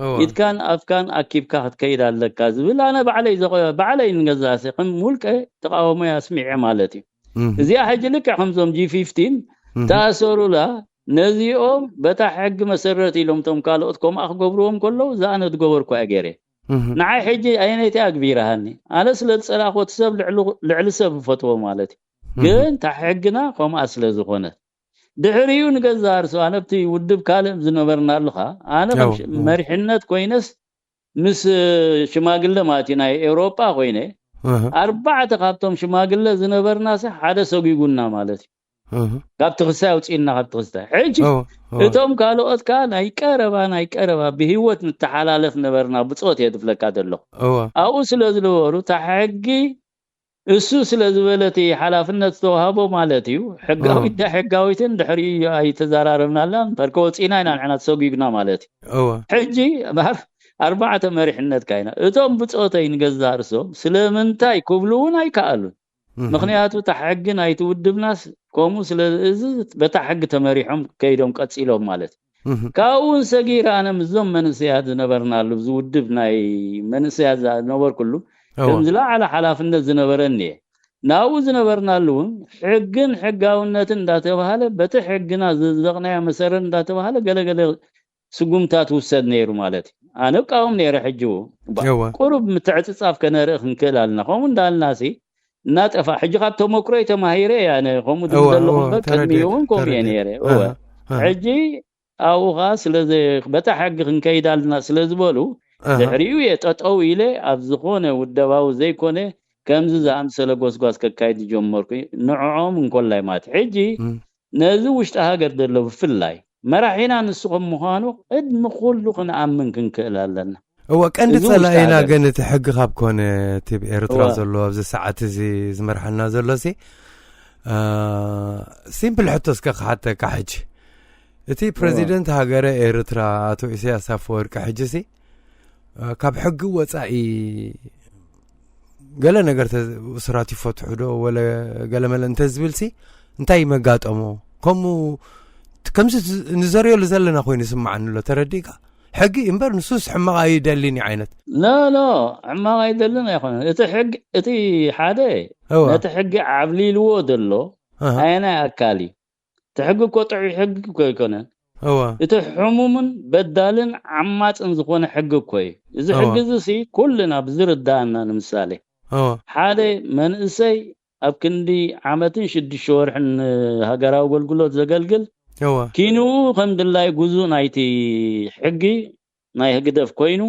እወ። ኢድካን ኣፍካን ኣኪብካ ክትከይድ ኣለካ ዝብል ኣነ ባዕለይ ዘቐ-፣ ባዕለይ ንገዛእሲ ከም ውልቀ ተቓውሞይ ኣስሚዐ ማለት እዩ። እህ። እዚኣ ሕጂ ልክዕ ከምዞም ጂ ፊፍቲን እህ። ተኣሰሩላ፣ ነዚኦም በታ ሕጊ መሰረት ኢሎም እቶም ካልኦት ከምኣ ክገብርዎም ከለዉ፣ እዛ ኣነ ዝገበርኩ እያ ገይረ። እህ። ንዓይ ሕጂ ኣየነይቲ ኣግቢራሃኒ? ኣነ ስለ ዝጸላእኩ እቲ ሰብ ልዕሊ፣ ልዕሊ ሰብ እፈትዎ ማለት እዩ። እህ። ግን እታ ሕግና ከምኣ ስለ ዝኾነት። ድሕሪኡ ንገዛእ ርእሱ፣ ኣነ ኣብቲ ውድብ ካልእ ዝነበርናሉ ኸኣ፣ ኣነ ከም ኣዎ፣ ሽ-፣ ኣዎ። መሪሕነት ኮይነስ ምስ ሽማግለ ማለት እዩ፣ ናይ ኤውሮጳ ኮይነ፣ ኣርባዕተ ካብቶም ሽማግለ ዝነበርናሲ ሓደ ሰጒጉና ማለት እዩ። ካብቲ ክስታይ ኣውፅእና፣ ካብቲ ክስታይ ሕጂ እቶም ካልኦት ከዓ ናይ ቀረባ ናይ ቀረባ ብህይወት ንተሓላለፍ ነበርና። ብፆት እየ ዝብለካ ዘለኹ። ኣብኡ ስለ ዝነበሩ እታ ሕጊ እሱ ስለ ዝበለት ሓላፍነት ዝተዋህቦ ማለት እዩ። ሕጋዊት ሕጋዊትን ድሕሪኡ ኣይተዘራረብናላን። በርከ ወፂና ኢና ንሕና ተሰጒግና ማለት እዩ። ሕጂ ኣርባዕተ መሪሕነት ካይና እቶም ብፆተይ ንገዛ ርእሶም ስለምንታይ ክብሉ እውን ኣይከኣሉን። ምክንያቱ እታ ሕጊ ናይቲ ውድብናስ ከምኡ ስለ እዚ በታ ሕጊ ተመሪሖም ከይዶም ቀፂሎም ማለት እዩ። ካብኡ እውን ሰጊረ ኣነ ምስዞም መንእሰያት ዝነበርናሉ፣ እዚ ውድብ ናይ መንእሰያት ዝነበርኩሉ ከም ዝለዓለ ሓላፍነት ዝነበረኒ እየ። ናብኡ ዝነበርናሉ እውን ሕግን ሕጋውነትን እንዳተባሃለ በቲ ሕግና ዝዘቕናዮ መሰረት እንዳተባሃለ ገለገለ ስጉምታት ውሰድ ነይሩ ማለት እዩ። ኣነ እቃወም ነይረ። ሕጂ ቁሩብ ምትዕፅፃፍ ከነርኢ ክንክእል ኣለና። ከምኡ እንዳልናሲ እናጠፋ ሕጂ ካብ ተመክሮይ ተማሂረ እየ። ኣነ ከምኡ ድብል ዘለኹ እምበር ቅድሚኡ እውን ከምኡ እየ ነይረ። ሕጂ ኣብኡ ከዓ ስለ በታ ሕጊ ክንከይድ ኣለና ስለ ዝበሉ ድሕሪኡ እየ ጠጠው ኢለ ኣብ ዝኾነ ውደባዊ ዘይኮነ ከምዚ ዝኣምሰለ ጎስጓስ ከካይድ ዝጀመርኩ ንዕኦም እንኮላይ ማለት ሕጂ ነዚ ውሽጢ ሃገር ዘሎ ብፍላይ መራሒና ንስኹም ምዃኑ ቅድሚ ኩሉ ክንኣምን ክንክእል ኣለና። እወ፣ ቀንዲ እዚ ውሽጢ ጸላኢና ሃገር። ግን እቲ ሕጊ ካብ ኮነ፣ እቲ ብኤርትራ እወ። ዘሎ ኣብዚ ሰዓት እዚ ዝመርሓና ዘሎ ሲ፣ አ፣ ሲምፕል ሕቶ እስከ ክሓተካ ሕጂ። እቲ እወ። ፕረዚደንት ሃገረ ኤርትራ ኣቶ ኢሳያስ ኣፈወርቂ ሕጂ ሲ፣ አ፣ ካብ ሕጊ ወጻኢ ገለ ነገር ተ-፣ እሱራት ይፈትሑ ዶ ወለ ገለ መለ እንተ ዝብል ሲ፣ እንታይ መጋጠሞ? ከምኡ ከምዚ ንዘርየሉ ዘለና ኮይኑ ይስምዓኒ ኣሎ። ተረዲእካ? ሕጊ እምበር ንሱስ ሕማቕ ኣይደልን እዩ ዓይነት። ኖ፣ ኖ፣ ሕማቕ ኣይደልን ኣይኮነን። እቲ ሕግ-፣ እቲ ሓደ እወ። ነቲ ሕጊ ዓብሊልዎ ዘሎ ኣሃ። ኣየናይ ኣካል እዩ? እቲ ሕጊ እኮ ጥዑይ ሕጊ እኮ ኣይኮነን። እወ። እቲ ሕሙምን በዳልን ዓማጽን ዝኾነ ሕጊ እኮ እዩ። እዚ እወ። ሕጊ እዚ ሲ ኩልና ብዝርዳእና ንምሳሌ እወ። ሓደ መንእሰይ ኣብ ክንዲ ዓመትን ሽዱሽተ ወርሕን ሃገራዊ ኣገልግሎት ዘገልግል እወ። ኪንኡ ከም ድላይ ጉዙእ ናይቲ ሕጊ ናይ ህግደፍ ኮይኑ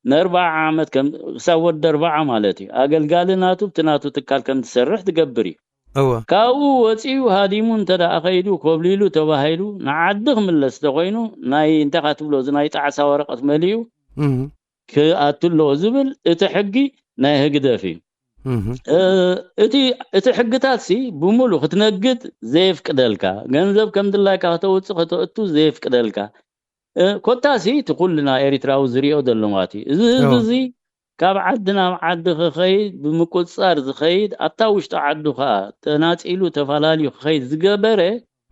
ንኣርባዓ ዓመት ከም ክሳብ ወዲ ኣርባዓ ማለት እዩ። ኣገልጋሊ ናቱ ብቲ ናቱ ትካል ከም ትሰርሕ ትገብር እዩ። እወ። ካብኡ ወፂኡ ሃዲሙ እንተ ደኣ ኸይዱ ኮብሊሉ ተባሂሉ ንዓዲ ክምለስ ተኾይኑ ናይ እንታይ ካ ትብሎ እዚ ናይ ጣዕሳ ወረቐት መሊኡ እህ። ክኣቱ ኣለዎ ዝብል እቲ ሕጊ ናይ ህግደፍ እዩ። እህ። እ፣ እቲ፣ እቲ ሕግታት ሲ ብምሉ ክትነግድ ዘየፍቅደልካ፣ ገንዘብ ከም ድላይካ ከተውፅእ ከተእቱ ዘየፍቅደልካ፣ እ፣ ኮታሲ እቲ ኩልና ኤሪትራዊ ዝሪኦ ዘሎ ማለት እዩ። እዚ ህዝቢ እወ። እዚ ካብ ዓዲ ናብ ዓዲ ክኸይድ ብምቁፅፃር ዝኸይድ ኣብታ ውሽጢ ዓዱ ከዓ ተናፂሉ ተፈላለዩ ክኸይድ ዝገበረ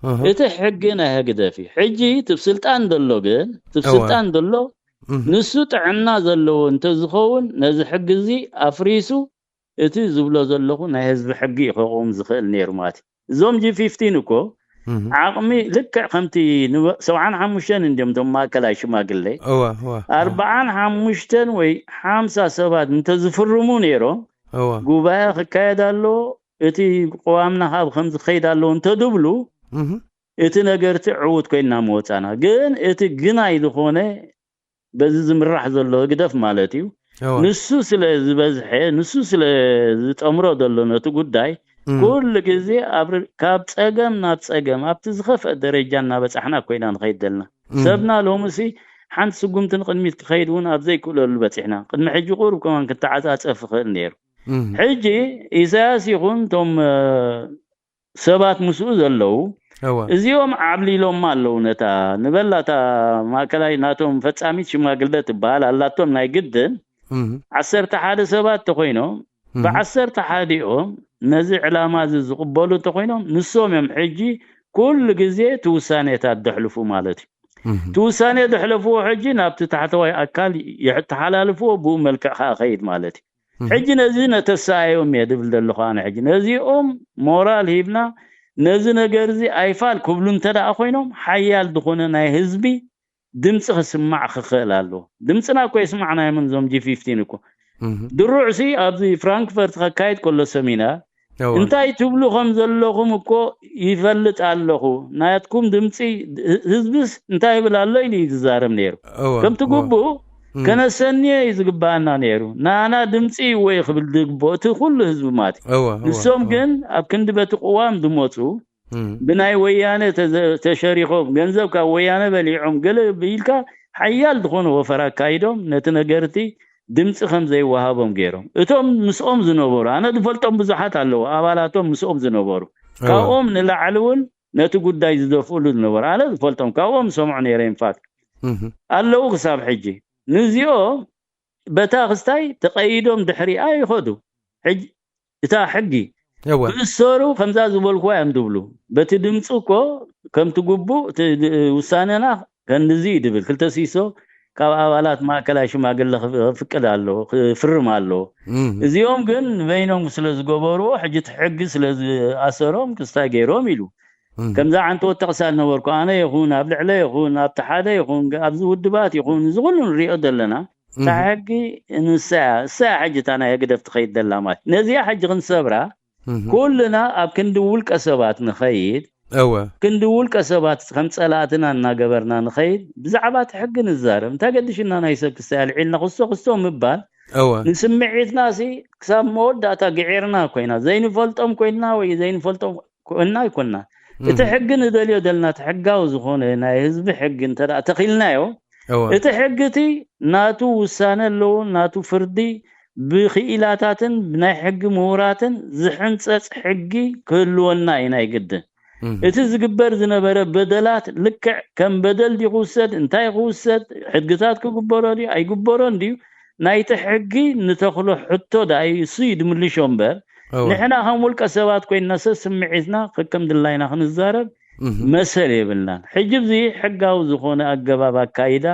እህ። እቲ ሕጊ ናይ ህግደፍ እዩ። ሕጂ እቲ ብስልጣን ዘሎ ግን እቲ እወ። ብስልጣን ዘሎ እህ። ንሱ ጥዕና ዘለዎ እንተዝኸውን ነዚ ሕጊ እዚ ኣፍሪሱ እቲ ዝብሎ ዘለኹ ናይ ህዝቢ ሕጊ እዩ ከቕውም ዝኽእል ነይሩ ማለት እዩ። እዞም ጂ ፊፍቲን እኮ እህ። ዓቕሚ ልክዕ ከምቲ ንበ-፣ ሰብዓን ሓሙሽተን እንዲዮም እቶም ማእከላይ ሽማግለ እወ፣ እወ፣ እወ። ኣርብዓን ሓሙሽተን ወይ ሓምሳ ሰባት እንተዝፍርሙ ነይሮም እወ። ጉባኤ ክካየድ ኣለዎ፣ እቲ ቅዋምና ካብ ከምዚ ክኸይድ ኣለዎ እንተድብሉ እህ። እቲ ነገር እቲ ዕዉት ኮይንና ምወፃና። ግን እቲ ግናይ ዝኾነ በዚ ዝምራሕ ዘሎ ህግደፍ ማለት እዩ። እወ። ንሱ ስለ ዝበዝሐ፣ ንሱ ስለ ዝጠምሮ ዘሎ ነቲ ጉዳይ እም። ኩሉ ግዜ ኣብ ር-፣ ካብ ጸገም ናብ ጸገም ኣብቲ ዝኸፍአ ደረጃ እናበጻሕና ኮይና ንኸይድ ዘለና። እም። ሰብና ሎምሲ ሓንቲ ስጉምቲ ንቕድሚት ክኸይድ እውን ኣብ ዘይክእለሉ በጺሕና። ቅድሚ ሕጂ ቁሩብ ከማን ክተዓጻጸፍ ይኽእል ነይሩ። እም። ሕጂ ኢሳያስ ይኹን እቶም፣ እ፣ ሰባት ምስኡ ዘለዉ እወ። እዚኦም ዓብሊሎማ ኣለዉ። ነታ ንበላ እታ ማእከላይ ናቶም ፈጻሚት ሽማግለ ትበሃል ኣላቶም ናይ ግድን እም። ዓሰርተ ሓደ ሰባት ተኾይኖም እም። ብዓሰርተ ሓዲኦም ነዚ ዕላማ እዚ ዝቕበሉ እንተኾይኖም ንሶም እዮም ሕጂ ኩሉ ግዜ እቲ ውሳኔታት ዘሕልፉ ማለት እዩ። እም። እቲ ውሳኔ ዘሕለፍዎ ሕጂ ናብቲ ታሕተዋይ ኣካል የተሓላልፍዎ ብኡ መልክዕ ከኣ ኸይድ ማለት እዩ። እህ። ሕጂ ነዚ ነተሰኣዮም እየ ድብል ዘለኹ ኣነ። ሕጂ ነዚኦም ሞራል ሂብና ነዚ ነገር እዚ ኣይፋል ክብሉ እንተ ደኣ ኮይኖም ሓያል ዝኾነ ናይ ህዝቢ ድምፂ ክስማዕ ክኽእል ኣለዎ። ድምፅና እኮ የስማዕናዮም እዞም ጂ ፊፍቲን እኮ። እህ። ድሩዕሲ ኣብዚ ፍራንክፈርት ከካይድ ከሎ ሰሚናር እወ። እንታይ ትብሉ ከም ዘለኹም እኮ ይፈልጥ ኣለኹ። ናትኩም ድምፂ ህ-፣ ህዝብስ እንታይ ይብል ኣሎ ኢሉ እዩ ዝዛረብ ነይሩ። እወ፣ ከምቲ እወ። ግቡእ ከነሰንዮ እዩ ዝግባኣና ነይሩ። ንኣና ድምፂ እወ እዩ ክብል ዝግብኦ እቲ ኩሉ ህዝቢ ማለት እዩ። ንሶም ግን ኣብ ክንዲ በቲ ቅዋም ዝመፁ ብናይ ወያነ ተሸሪኾም፣ ገንዘብ ካብ ወያነ በሊዖም፣ ገለ ኢልካ ሓያል ዝኾነ ወፈራ ኣካይዶም ነቲ ነገርቲ ድምፂ ከም ዘይወሃቦም ገይሮም። እቶም ምስኦም ዝነበሩ፣ ኣነ ዝፈልጦም ብዙሓት ኣለዉ፣ ኣባላቶም ምስኦም ዝነበሩ፣ ካብኦም ንላዕሊ እውን ነቲ ጉዳይ ዝደፍእሉ ዝነበሩ፣ ኣነ ዝፈልጦም፣ ካብኦም ዝሰምዖ ነይረ። ኢንፋክት ኣለዉ ክሳብ ሕጂ። ንዚኦ በታ ክስታይ ተቐይዶም ድሕሪኣ ይኸዱ። ሕጂ እታ ሕጊ ክእሰሩ ከምዛ ዝበልኩዋ እዮም ዝብሉ። በቲ ድምፂ እኮ ከምቲ ግቡእ እቲ ውሳነና ከንድዚ እዩ ድብል። ክልተ ሲሶ ካብ ኣባላት ማእከላይ ሽማግለ ክፍቅድ ኣሎ፣ ክፍርም ኣሎ። እዚኦም ግን ንበይኖም ስለ ዝገበርዎ ሕጂ እቲ ሕጊ ስለ ዝኣሰሮም ክስታይ ገይሮም ኢሉ። ከምዛ ዓንተወት ጠቕሳ ዝነበርኩ ኣነ ይኹን ኣብ ልዕለ ይኹን ኣብቲ ሓደ ይኹን ኣብዚ ውድባት ይኹን እዚ ኩሉ ንሪኦ ዘለና እታ ሕጊ ንሳ እያ እሳ እያ ሕጂ እታ ናይ ህግደፍ ትኸይድ ዘላ ማለት ነዚኣ ሕጂ ክንሰብራ ኩልና ኣብ ክንዲ ውልቀ ሰባት ንኸይድ እወ ክንዲ ውልቀ ሰባት ከም ጸላእትና እናገበርና ንኸይድ ብዛዕባ እቲ ሕጊ ንዛረብ እንታይ ገድሽና ናይ ሰብ ክስታይ ኣልዒልና ክሶ ክሶ ምባል እወ ንስምዒትና ሲ ክሳብ መወዳእታ ግዒርና ኮይና ዘይንፈልጦም ኮይና ወይ ዘይንፈልጦም ኮይና ኣይኮና እቲ ሕጊ ንደልዮ ዘለና እቲ ሕጋዊ ዝኾነ ናይ ህዝቢ ሕጊ እንተ ተኺልናዮ እቲ ሕጊ እቲ ናቱ ውሳነ ኣለዎ ናቱ ፍርዲ ብክኢላታትን ብናይ ሕጊ ምሁራትን ዝሕንፀፅ ሕጊ ክህልወና እዩ ናይ ግድን እቲ ዝግበር ዝነበረ በደላት ልክዕ ከም በደል ድዩ ክውሰድ እንታይ ክውሰድ ሕግታት ክግበሮ ድዩ ኣይግበሮን ድዩ ናይቲ ሕጊ ንተኽሎ ሕቶ ደኣ እዩ እሱ እዩ ድምልሾ እምበር ንሕና ከም ውልቀ ሰባት ኮይንና ሰብ ስምዒትና ከከም ድላይና ክንዛረብ መሰል የብልናን ሕጂ ብዚ ሕጋዊ ዝኾነ ኣገባብ ኣካይዳ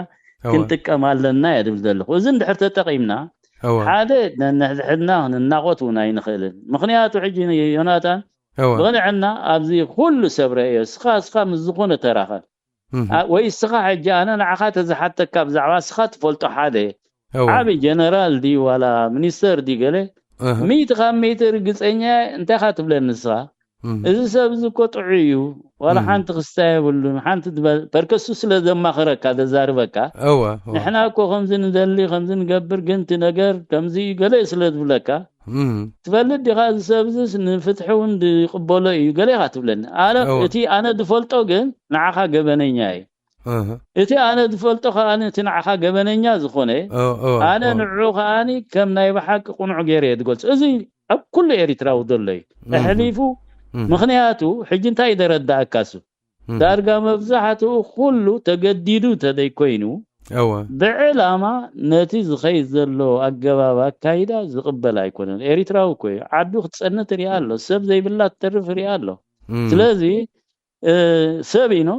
ክንጥቀም ኣለና እየ ድብል ዘለኹ እዚ እንድሕር ተጠቒምና ሓደ ነንሕድሕድና ክንናቖት እውን ኣይንኽእልን ምኽንያቱ ሕጂ ዮናታን ብቕንዕና ኣብዚ ኩሉ ሰብ ረእዮ እስኻ እስኻ ምስ ዝኾነ ተራኸብ ወይ እስኻ ሕጂ ኣነ ንዓኻ ተዝሓተካ ብዛዕባ እስኻ ትፈልጦ ሓደ ዓቢ ጀነራል ድዩ ዋላ ሚኒስተር ድዩ ገለ ሚእቲ ካብ ሚእቲ ርግፀኛ እንታይ ኢኻ ትብለኒ እስኻ እዚ ሰብ እዚ እኮ ጥዑይ እዩ ዋላ ሓንቲ ክስታ የብሉን ሓንቲ ፐርከሱ ስለ ዘማኽረካ ዘዛርበካ ንሕና እኮ ከምዚ ንደሊ ከምዚ ንገብር ግን እቲ ነገር ከምዚ እዩ ገለ ስለ ዝብለካ ትፈልጥ ዲኻ እዚ ሰብ እዚስ ንፍትሒ እውን ዝቕበሎ እዩ ገለ ኢኻ ትብለኒ ኣነ እቲ ኣነ ዝፈልጦ ግን ንዓኻ ገበነኛ እዩ እቲ ኣነ ዝፈልጦ ከኣ እቲ ንዓኻ ገበነኛ ዝኾነ ኣነ ንዑ ከኣ ከም ናይ ብሓቂ ቁኑዕ ገይረ እየ ዝገልጾ እዚ ኣብ ኩሉ ኤሪትራዊ ዘሎ እዩ ኣሕሊፉ ምኽንያቱ ሕጂ እንታይ እዩ ዘረዳእካ እሱ ዳርጋ መብዛሕትኡ ኩሉ ተገዲዱ እንተዘይኮይኑ ብዕላማ ነቲ ዝኸይድ ዘሎ ኣገባብ ኣካይዳ ዝቕበል ኣይኮነን ኤሪትራዊ እኮ እዩ ዓዱ ክትጸንት ሪኣ ኣሎ ሰብ ዘይብላ ትተርፍ ሪኣ ኣሎ ስለዚ ሰብ ኢኖ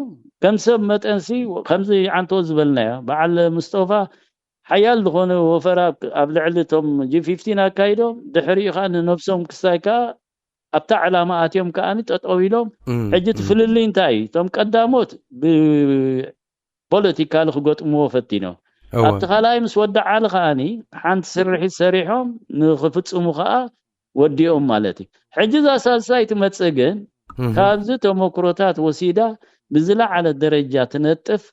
ከም ሰብ መጠንሲ ከምዚ ዓንቶ ዝበልናዮ በዓል ምስጦፋ ሓያል ዝኾነ ወፈራ ኣብ ልዕሊ እቶም ጂ ፊፍቲን ኣካይዶም ድሕሪኡ ከዓ ንነብሶም ክሳይ ከዓ ኣብታ ዕላማ ኣትዮም ከዓ ጠጠው ኢሎም ሕጂ እቲ ፍልልይ እንታይ እዩ እቶም ቀዳሞት ብፖለቲካሊ ክገጥምዎ ፈቲኖም ኣብቲ ካልኣይ ምስ ወዲ ዓሊ ከዓኒ ሓንቲ ስርሒት ሰሪሖም ንክፍፅሙ ከዓ ወዲኦም ማለት እዩ ሕጂ እዛ ሳልሳይ ትመፅእ ግን ካብዚ ተመክሮታት ወሲዳ ብዝለዓለ ደረጃ ትነጥፍ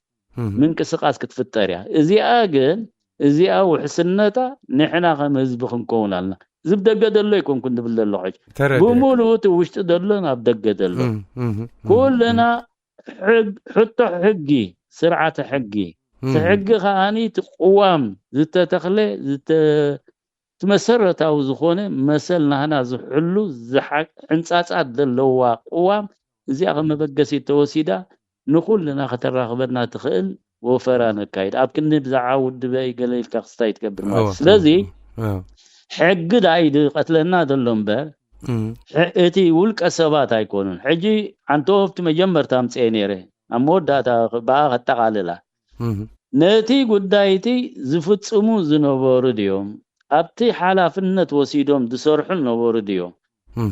ምንቅስቃስ ክትፍጠር እያ እዚኣ ግን እዚኣ ውሕስነታ ንሕና ከም ህዝቢ ክንከውን ኣለና ዝብ ደገ ዘሎ ኣይኮንኩን ዝብል ዘሎ ሕጂ ብምሉኡ እቲ ውሽጢ ዘሎ ናብ ደገ ዘሎ ኩልና ሕቶ ሕጊ ስርዓተ ሕጊ እቲ ሕጊ ከዓኒ እቲ ቅዋም ዝተተኽለ እቲ መሰረታዊ ዝኾነ መሰል ናህና ዝሕሉ ሕንፃፃት ዘለዋ ቅዋም እዚኣ ከም መበገሲት ተወሲዳ ንኩልና ከተራኽበና ትኽእል ወፈራ ነካይድ ኣብ ክንዲ ብዛዕባ ውድበይ ገለ ኢልካ ክስታይ ትገብር ማለት ስለዚ ሕጊ ዳኣ እዩ ዝቀትለና ዘሎ እምበር እቲ ውልቀ ሰባት ኣይኮኑን ሕጂ ኣንተ ወፍቲ መጀመርታ ኣምፅኤ ነይረ ኣብ መወዳእታ ብኣ ከጠቃልላ ነቲ ጉዳይ እቲ ዝፍፅሙ ዝነበሩ ድዮም ኣብቲ ሓላፍነት ወሲዶም ዝሰርሑ ዝነበሩ ድዮም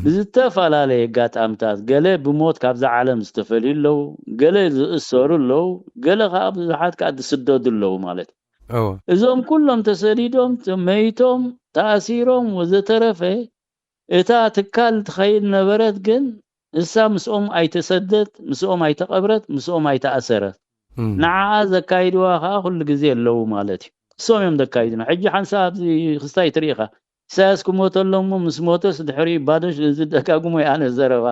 ብዝተፈላለየ ኣጋጣምታት ገለ ብሞት ካብዛ ዓለም ዝተፈልዩ ኣለዉ ገለ ዝእሰሩ ኣለዉ ገለ ከዓ ብዙሓት ከዓ ዝስደዱ ኣለዉ ማለት እዩ እዞም ኩሎም ተሰዲዶም መይቶም ተኣሲሮም ወዘተረፈ እታ ትካል ትኸይድ ነበረት ግን እሳ ምስኦም ኣይተሰደት ምስኦም ኣይተቐብረት ምስኦም ኣይተኣሰረት ንዓኣ ዘካይድዋ ከዓ ኩሉ ግዜ ኣለዉ ማለት እዩ እሶም እዮም ዘካይዱና። ሕጂ ሓንሳብ ኣብዚ ክስታይ ትርኢ ኢኻ። ኢሳያስ ክሞተሎም እሞ ምስ ሞተስ ድሕሪ ባዶ ሽ-፣ ዝደጋግሞ እዩ ኣነ ዘረባ።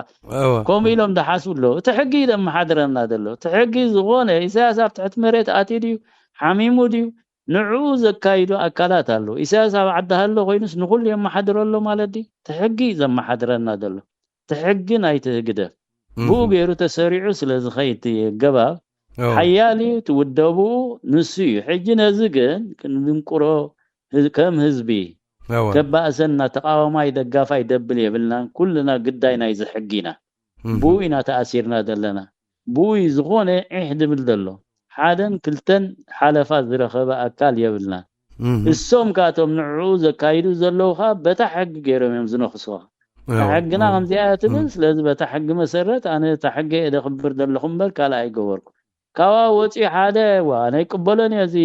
ከምኡ ኢሎም ዝሓስቡ ኣለዉ። እቲ ሕጊ እዩ ዘመሓድረና ዘሎ። እቲ ሕጊ ዝኾነ ኢሳያስ ኣብ ትሕቲ መሬት ኣትዩ ድዩ? ሓሚሙ ድዩ? ንዕኡ ዘካይዱ ኣካላት ኣለዉ። ኢሳያስ ኣብ ዓዲ ሃሎ ኮይኑስ ንኹሉ የመሓድሮ ኣሎ ማለት ድዩ? እቲ ሕጊ እዩ ዘመሓድረና ዘሎ። እቲ ሕጊ ናይቲ ህግደፍ። ብኡ ገይሩ ተሰሪዑ ስለ ዝኸይድ እቲ ኣገባብ ሓያል እዩ፣ እቲ ውደብኡ ንሱ እዩ። ሕጂ ነዚ ግን ክንድንቁሮ፣ ህዝ-፣ ከም ህዝቢ ከባእሰና፣ ተቃዋማይ ደጋፋይ ደብል የብልናን። ኩልና ግዳይ ናይዚ ሕጊ ኢና። ብኡ ኢና ተኣሲርና ዘለና። ብኡ እዩ ዝኾነ ዒሕ ድብል ዘሎ። ሓደን ክልተን ሓለፋ ዝረኸበ ኣካል የብልናን። እሶም ካቶም ንዕኡ ዘካይዱ ዘለዉ ኸኣ በታ ሕጊ ገይሮም እዮም ዝነኽሱኻ። እታ ሕግና ከምዚኣ እያ ትብል። ስለዚ በታ ሕጊ መሰረት ኣነ እታ ሕጊ እየ ደኽብር ዘለኹ እምበር ካልእ ኣይገበርኩ። ካብኣ ወፂኡ ሓደ፣ ዋ፣ ኣነ ኣይቅበሎን እየ። እዚ፣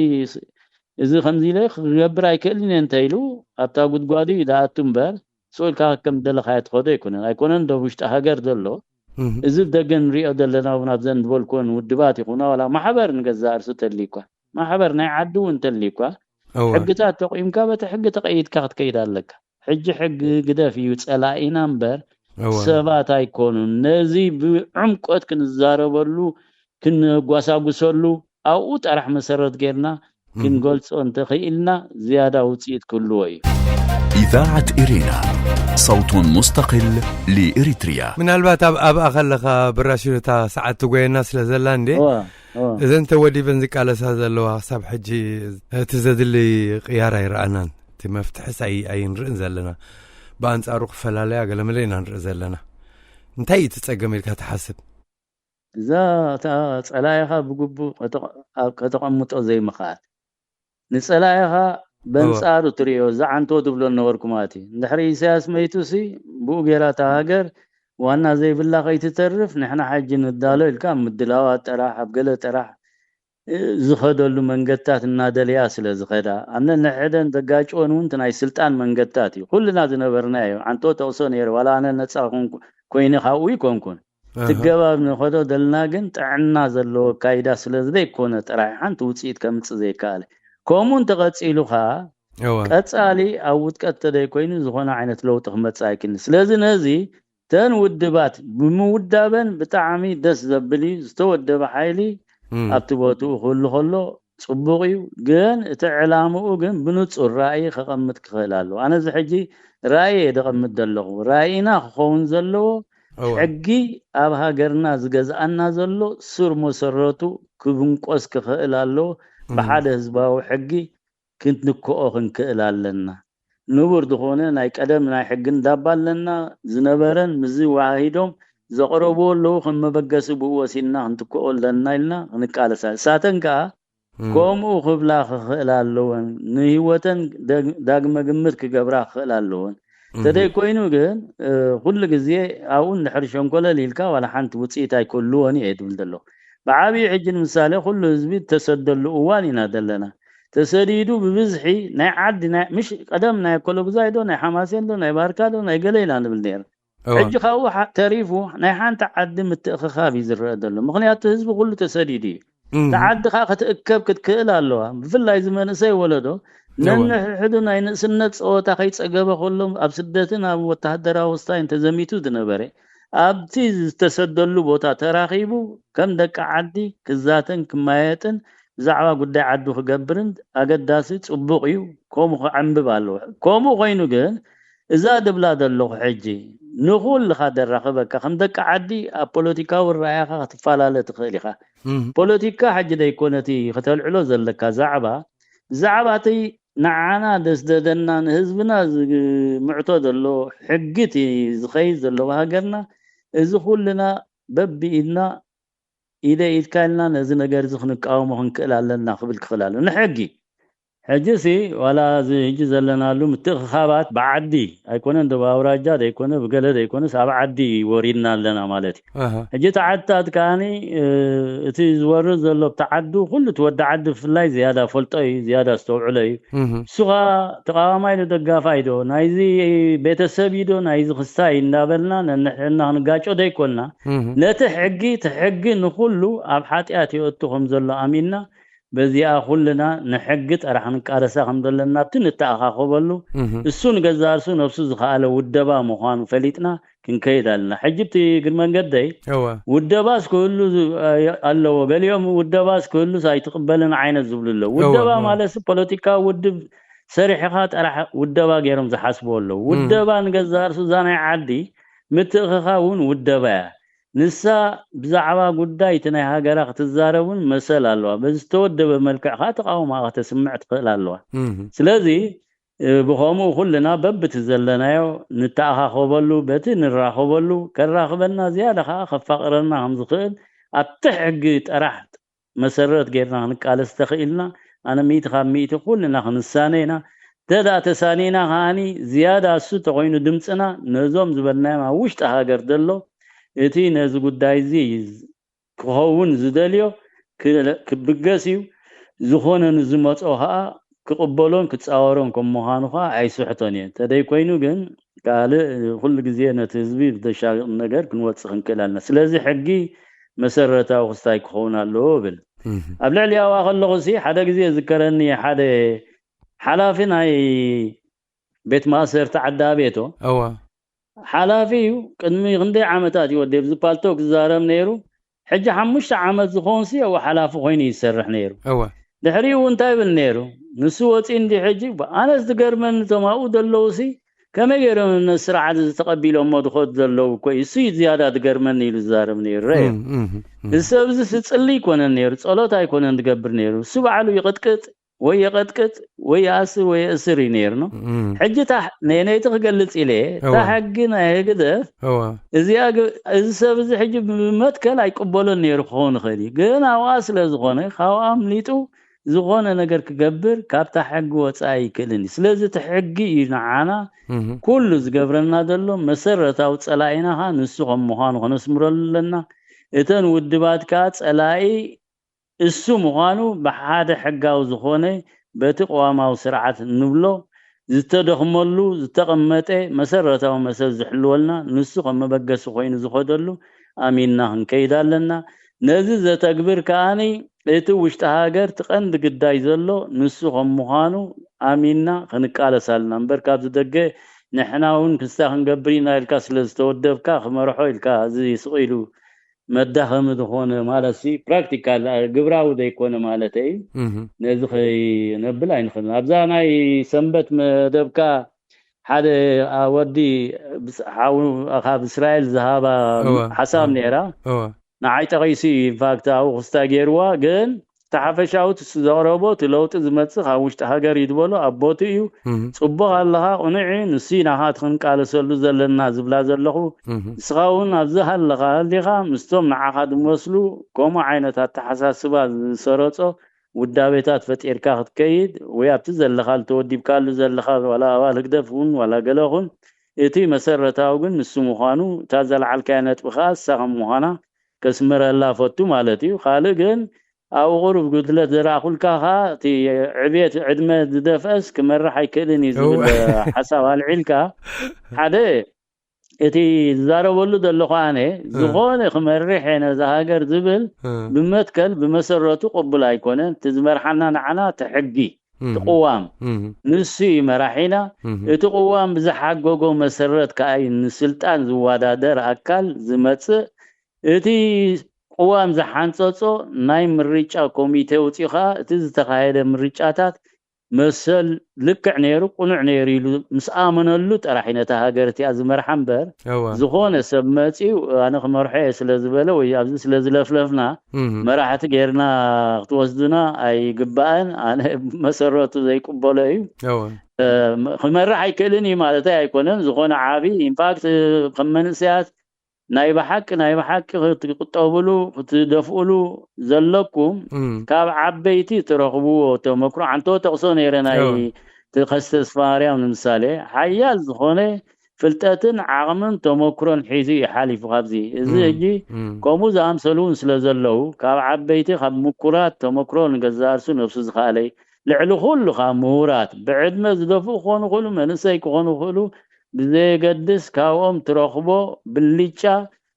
እዚ ከምዚ ኢለ ክገብር ኣይክእልን እየ እንተ ኢሉ ኣብታ ጉድጓዱ እዩ ዝኣቱ እምበር፣ ስቕ ኢልካ ከም ደለኻዮ ትኸዶ ኣይኮነን። ኣይኮነን ዶ ውሽጢ ሃገር ዘሎ፣ እዚ ብደገ ንሪኦ ዘለና እውን ኣብዘን ዝበልኩወን ውድባት ይኹና ዋላ ማሕበር ንገዛእ ርእሱ ተልዩ እኳ፣ ማሕበር ናይ ዓዲ እውን ተልዩ እኳ፣ ሕግታት ተቑምካ በቲ ሕጊ ተቐይድካ ክትከይድ ኣለካ። ሕጂ ሕጊ ግደፍ እዩ ጸላኢና እምበር ሰባት ኣይኮኑን። ነዚ ብዕምቆት ክንዛረበሉ፣ ክንጓሳጉሰሉ ኣብኡ ጥራሕ መሰረት ጌርና ክንገልጾ እንተኽኢልና ዝያዳ ውጽኢት ክህልዎ እዩ። إذاعة إرينا، صوت مستقل لإريتريا. ምናልባት ኣብ ኣብኣ ከለኻ ብራሽኖታ ሰዓት ትጎየና ስለ ዘላ እንዴ፣ እወ፣ እወ። እዘን ተወዲበን ዝቃለሳ ዘለዋ ክሳብ ሕጂ እቲ ዘድሊ ቅያር ኣይረኣናን። እቲ መፍትሕስ ኣይ-፣ ኣይንርእን ዘለና። ብኣንጻሩ ክፈላለያ ገለመለ ኢና ንርኢ ዘለና። እንታይ እዩ እቲ ጸገም ኢልካ ትሓስብ? እዛ እታ ጸላኢኻ ብግቡእ ከተቐ-፣ ኣብ ከተቐምጦ ዘይምኽኣል። ንጸላኢኻ በንጻሩ ትርእዮ፣ እዛ ዓንቶ ትብሎ ነበርኩ ማለት እዩ። እንድሕሪ ኢሳያስ መይቱሲ ብኡ ጌራ እታ ሃገር ዋና ዘይብላ ከይትተርፍ ንሕና ሕጂ ንዳሎ ኢልካ ኣብ ምድላዋት ጥራሕ፣ ኣብ ገለ ጥራሕ፣ እ፣ ዝኸደሉ መንገድታት እናደለያ ስለ ዝኸዳ፣ ኣነ ንሕደን ዘጋጭወን እውን እቲ ናይ ስልጣን መንገድታት እዩ። ኩልና ዝነበርናዮ፣ ዓንቶ ተቕሶ ነይሩ፣ ዋላ ኣነ ነጻ ኮንኩ-፣ ኮይነ ካብኡ ይኮንኩን። እቲ ኣሃ። ገባብ ንኸዶ ዘለና ግን ጥዕና ዘለዎ ኣካይዳ ስለ ዘይኮነ ጥራይ ሓንቲ ውጽኢት ከምጽእ ዘይከኣለ። ከምኡ እንተቐጺሉ ኸኣ፣ እወ። ቀጻሊ ኣብ ውድቀት ተደይኮይኑ ዝኾነ ዓይነት ለውጢ ክመጽእ ኣይክእልን። ስለዚ ነዚ ተን ውድባት ብምውዳበን ብጣዕሚ ደስ ዘብል እዩ። ዝተወደበ ሓይሊ እም። ኣብቲ ቦትኡ ክህሉ ከሎ ጽቡቕ እዩ። ግን እቲ ዕላምኡ ግን ብንጹር ራእይ ከቐምጥ ክኽእል ኣለዎ። ኣነ እዚ ሕጂ ራእይ እየ ደቐምጥ ዘለኹ። ራእይና ክኸውን ዘለዎ እወ። ሕጊ ኣብ ሃገርና ዝገዝኣና ዘሎ ስር መሰረቱ ክብንቆስ ክኽእል ኣለዎ። እም። ብሓደ ህዝባዊ ሕጊ ክንትክኦ ክንክእል ኣለና። ንቡር ዝኾነ ናይ ቀደም ናይ ሕጊ እንዳባ ኣለና። ዝነበረን ምስዚ ወሃሂዶም ዘቕረብዎ ኣለዉ። ከም መበገሲ ብኡ ወሲድና ክንትክኦ ኣለና ኢልና ክንቃለሳ። እሳተን ከኣ እም። ከምኡ ክብላ ክኽእል ኣለወን። ንህይወተን ደግ-፣ ዳግመ ግምት ክገብራ ክኽእል ኣለወን። እም። ተደይኮይኑ ግን፣ እ፣ ኩሉ ግዜ ኣብኡ እንድሕር ሸንኮለል ኢልካ ዋላ ሓንቲ ውጽኢት ኣይክህልዎን እየ ዝብል ዘለኹ። ብዓብዪ ሕጂ ንምሳሌ ኩሉ ህዝቢ እተሰደሉ እዋን ኢና ዘለና። ተሰዲዱ ብብዝሒ ናይ ዓዲ ናይ፣ ምሽ ቀደም ናይ ኣኮለጉዛይ ዶ፣ ናይ ሓማሴን ዶ፣ ናይ ባርካ ዶ፣ ናይ ገለ ኢና ንብል ነይርና። እወ። ሕጂ ካብኡ ሓ-፣ ተሪፉ ናይ ሓንቲ ዓዲ ምትእኽኻብ እዩ ዝረአ ዘሎ። ምኽንያቱ ህዝቢ ኩሉ ተሰዲዱ እዩ። እም። እቲ ዓዲ ኸኣ ክትእከብ ክትክእል ኣለዋ። ብፍላይ እዚ መንእሰይ ወለዶ እወ። ነንሕድሕዱ ናይ ንእስነት ጸወታ ከይጸገበ ከሎ ኣብ ስደትን ኣብ ወተሃደራዊ ወስታይን ተዘሚቱ ዝነበረ ኣብቲ ዝተሰደሉ ቦታ ተራኺቡ ከም ደቂ ዓዲ ክዛተን ክማየጥን ብዛዕባ ጉዳይ ዓዱ ክገብርን ኣገዳሲ ጽቡቕ እዩ። ከምኡ ክዕንብብ ኣለዎ። ከምኡ ኮይኑ ግን እዛ ድብላ ዘለኹ ሕጂ ንኹልኻ ደራኽበካ ከም ደቂ ዓዲ ኣብ ፖለቲካዊ ራእያኻ ክትፈላለ ትኽእል ኢኻ። እም። ፖለቲካ ሕጂ ደይኮነ እቲ ከተልዕሎ ዘለካ ዛዕባ፣ ብዛዕባ እቲ ንዓና ዘስደደና ንህዝብና ዝምዕቶ ዘሎ ሕጊ እቲ ዝኸይድ ዘሎ ሃገርና እዚ ኩልና በብኢድና ኢደ ኢድካ ኢልና ነዚ ነገር እዚ ክንቃወሞ ክንክእል ኣለና ክብል ክኽእል ኣሎ። ንሕጊ ሕጂ ሲ ዋላ እዚ ሕጂ ዘለናሉ ምትእኽኻባት ብዓዲ ኣይኮነን ዶ ብኣውራጃ ዘይኮነ ብገለ ዘይኮነስ ኣብ ዓዲ ወሪድና ኣለና ማለት እዩ። ኣሃ። ሕጂ ተዓታት ከኣኒ እ፣ እቲ ዝወርድ ዘሎ ብቲ ዓዱ ኩሉ እቲ ወዲ ዓዲ ብፍላይ ዝያዳ ፈልጦ እዩ፣ ዝያዳ ዝተውዕሎ እዩ። እህ። እሱ ኸኣ ተቃዋማይ ዶ ደጋፋይ ዶ ናይዚ ቤተሰብ እዩ ዶ ናይዚ ክስታይ እንዳበልና ነንሕድና ክንጋጮ ዘይኮንና እህ። ነቲ ሕጊ እቲ ሕጊ ንኩሉ ኣብ ሓጢኣት የእቱ ከም ዘሎ ኣሚንና በዚኣ ኩልና ንሕጊ ጥራሕ ንቃለሳ ከም ዘለና ኣብቲ ንተኣኻኸበሉ፣ እሱ ንገዛእ ርእሱ ነብሱ ዝኸኣለ ውደባ ምዃኑ ፈሊጥና ክንከይድ ኣለና። ሕጂ እቲ እግሪ መንገደይ፣ ውደባስ ክህሉ ኣለዎ፣ ገሊኦም ውደባስ ክህሉስ ኣይትቕበልን ዓይነት ዝብሉ ኣለዉ። ውደባ ማለት ፖለቲካዊ ውድብ ሰሪሕኻ ጥራሕ ውደባ ገይሮም ዝሓስቡ ኣለዉ። ውደባ ንገዛእ ርእሱ እዛ ናይ ዓዲ ምትእኽኻ እውን ውደባ እያ። ንሳ ብዛዕባ ጉዳይ እቲ ናይ ሃገራ ክትዛረብ እውን መሰል ኣለዋ። በዚ ዝተወደበ መልክዕ ከዓ ተቃውሞኣ ከተስምዕ ትኽእል ኣለዋ። ስለዚ ብኸምኡ ኩልና በብቲ ዘለናዮ ንተኣኻኸበሉ፣ በቲ ንራኸበሉ ከራኽበና ዝያዳ ከዓ ከፋቕረና ከም ዝኽእል ኣብቲ ሕጊ ጥራሕ መሰረት ጌርና ክንቃለስ ተኽኢልና፣ ኣነ ሚእቲ ካብ ሚእቲ ኩልና ክንሳነ ኢና። እንተደኣ ተሳኒና ከዓኒ ዝያዳ እሱ ተኾይኑ ድምፅና ነዞም ዝበልናዮም ኣብ ውሽጢ ሃገር ዘሎ እቲ ነዚ ጉዳይ እዚ ክኸውን ዝደልዮ ክብገስ እዩ። ዝኾነ ንዝመፆ ከዓ ክቕበሎን ክፃወሮን ከም ምዃኑ ከዓ ኣይስሕቶን እየ። እንተደይ ኮይኑ ግን ካልእ ኩሉ ግዜ ነቲ ህዝቢ ብዘሻግቕ ነገር ክንወፅእ ክንክእል ኣለና። ስለዚ ሕጊ መሰረታዊ ክስታይ ክኸውን ኣለዎ እብል። ኣብ ልዕሊ ኣብኣ ከለኹ ሲ ሓደ ግዜ ዝከረኒ ሓደ ሓላፊ ናይ ቤት ማእሰርቲ ዓዲ ኣቤቶ እዋ ሓላፊ እዩ። ቅድሚ ክንደይ ዓመታት እዩ ወዲ ኣብዚ ፓልቶ ክዛረብ ነይሩ። ሕጂ ሓሙሽተ ዓመት ዝኾን ሲ ኣብኡ ሓላፊ ኮይኑ ይሰርሕ ነይሩ። እዋ ድሕሪኡ እንታይ ይብል ነይሩ? ንሱ ወፂ እንዲ ሕጂ ኣነስ ዝገርመኒ እቶም ኣብኡ ዘለዉ ሲ ከመይ ገይሮም ነዚ ስርዓት እዚ ተቐቢሎሞ ዝኸዱ ዘለዉ እኮ እዩ። እሱ እዩ ዝያዳ ዝገርመኒ ኢሉ ዝዛረብ ነይሩ። ረዮ እዚ ሰብ እዚ ስፅሊ ኣይኮነን ነይሩ፣ ፀሎት ኣይኮነን ዝገብር ነይሩ። እሱ ባዕሉ ይቕጥቅጥ ወይ የቐጥቅጥ ወይ የኣስር ወይ የእስር እዩ ነይሩ ነው። ሕጂ እታ ነነይቲ ክገልፅ ኢለ እታ ሕጊ ናይ ህግደፍ እዚኣ እዚ ሰብ እዚ ሕጂ ብመትከል ኣይቅበሎን ነይሩ ክኸውን ይኽእል እዩ። ግን ኣብኣ ስለ ዝኾነ ካብኣ ኣምሊጡ ዝኾነ ነገር ክገብር ካብታ ሕጊ ወፃኢ ኣይክእልን እዩ። ስለዚ እቲ ሕጊ እዩ ንዓና ኩሉ ዝገብረና ዘሎ። መሰረታዊ ፀላኢና ኸዓ ንሱ ከም ምዃኑ ከነስምረሉ ኣለና። እተን ውድባት ከዓ ፀላኢ እሱ ምዃኑ ብሓደ ሕጋዊ ዝኾነ በቲ ቅዋማዊ ስርዓት እንብሎ ዝተደኽመሉ ዝተቐመጠ መሰረታዊ መሰል ዝሕልወልና ንሱ ከም መበገሲ ኮይኑ ዝኸደሉ ኣሚንና ክንከይድ ኣለና። ነዚ ዘተግብር ከዓኒ እቲ ውሽጢ ሃገር እቲ ቀንዲ ግዳይ ዘሎ ንሱ ከም ምዃኑ ኣሚንና ክንቃለስ ኣለና እምበር ካብዚ ደገ ንሕና እውን ክስታ ክንገብር ኢና ኢልካ ስለ ዝተወደብካ ክመርሖ ኢልካ እዚ ስቕ ኢሉ መዳኸሚ ዝኾነ ማለት ሲ ፕራክቲካል ግብራዊ ዘይኮነ ማለት እዩ። ነዚ ከይነብል ኣይንኽእልን። ኣብዛ ናይ ሰንበት መደብካ ሓደ ወዲ ካብ እስራኤል ዝሃባ ሓሳብ ነይራ። ንዓይ ጠቒሱ እዩ ኢንፋክት ኣብኡ ክስታ ገይርዋ። ግን እቲ ሓፈሻዊ እቲ ዘቕረቦ እቲ ለውጢ ዝመፅእ ካብ ውሽጢ ሃገር እዩ ዝበሎ ኣብ ቦትኡ እዩ። ፅቡቕ ኣለኻ፣ ቅኑዕ እዩ። ንሱ ኢና ኻት ክንቃለሰሉ ዘለና ዝብላ ዘለኹ። ንስኻ እውን ኣብዚ ሃለኻ ሃሊኻ ምስቶም ንዓኻ ዝመስሉ ከምኡ ዓይነት ኣተሓሳስባ ዝሰረፆ ውዳቤታት ፈጢርካ ክትከይድ ወይ ኣብቲ ዘለኻሉ ተወዲብካሉ ዘለኻ ዋላ ኣባል ህግደፍ እውን ዋላ ገለ ኹን እቲ መሰረታዊ ግን ንሱ ምዃኑ እታ ዘለዓልካያ ነጥቢ ከዓ እሳ ከም ምዃና ከስምረላ ፈቱ ማለት እዩ። ካልእ ግን ኣብ ቁሩብ ጉድለት ዘረኣኹልካ ከዓ እቲ ዕብየት ዕድመ ዝደፍአስ ክመርሕ ኣይክእልን እዩ ዝብል ሓሳብ ኣልዒልካ ሓደ እቲ ዝዛረበሉ ዘለኹ ኣነ ዝኾነ ክመርሕ እየ ነዛ ሃገር ዝብል ብመትከል ብመሰረቱ ቅቡል ኣይኮነን። እቲ ዝመርሓና ንዓና እቲ ሕጊ እቲ ቅዋም ንሱ እዩ መራሒና። እቲ ቅዋም ብዝሓገጎ መሰረት ከዓ እዩ ንስልጣን ዝወዳደር ኣካል ዝመፅእ። እቲ ቅዋም ዝሓንፀፆ ናይ ምርጫ ኮሚቴ ውፅኡ ከዓ እቲ ዝተኻየደ ምርጫታት መሰል ልክዕ ነይሩ፣ ቅኑዕ ነይሩ ኢሉ ምስ ኣመነሉ ጥራሕ እዩ ነታ ሃገር እቲኣ ዝመርሓ እምበር ዝኾነ ሰብ መፂኡ ኣነ ክመርሖ እየ ስለ ዝበለ ወይ ኣብዚ ስለ ዝለፍለፍና መራሕቲ ጌርና ክትወስዱና ኣይግባእን። ኣነ መሰረቱ ዘይቅበሎ እዩ። ክመርሕ ኣይክእልን እዩ ማለተይ ኣይኮነን። ዝኾነ ዓቢ ኢንፋክት ከም መንእሰያት ናይ ብሓቂ ናይ ብሓቂ ክትቁጠብሉ ክትደፍእሉ ዘለኩም ካብ ዓበይቲ ትረኽብዎ ተመክሮ። ኣንተ ተቕሶ ነይረ ናይ ተኸስተ ተስፋማርያም ንምሳሌ ሓያል ዝኾነ ፍልጠትን ዓቕምን ተመክሮን ሒዙ እዩ ሓሊፉ። ካብዚ እዚ ሕጂ ከምኡ ዝኣምሰሉ እውን ስለ ዘለዉ ካብ ዓበይቲ ካብ ምኩራት ተመክሮ ንገዛእ ርእሱ ነብሱ ዝኸኣለ ልዕሊ ኩሉ ካብ ምሁራት ብዕድመ ዝደፍኡ ክኾኑ ይኽእሉ፣ መንእሰይ ክኾኑ ይኽእሉ፣ ብዘየገድስ ካብኦም ትረኽቦ ብልጫ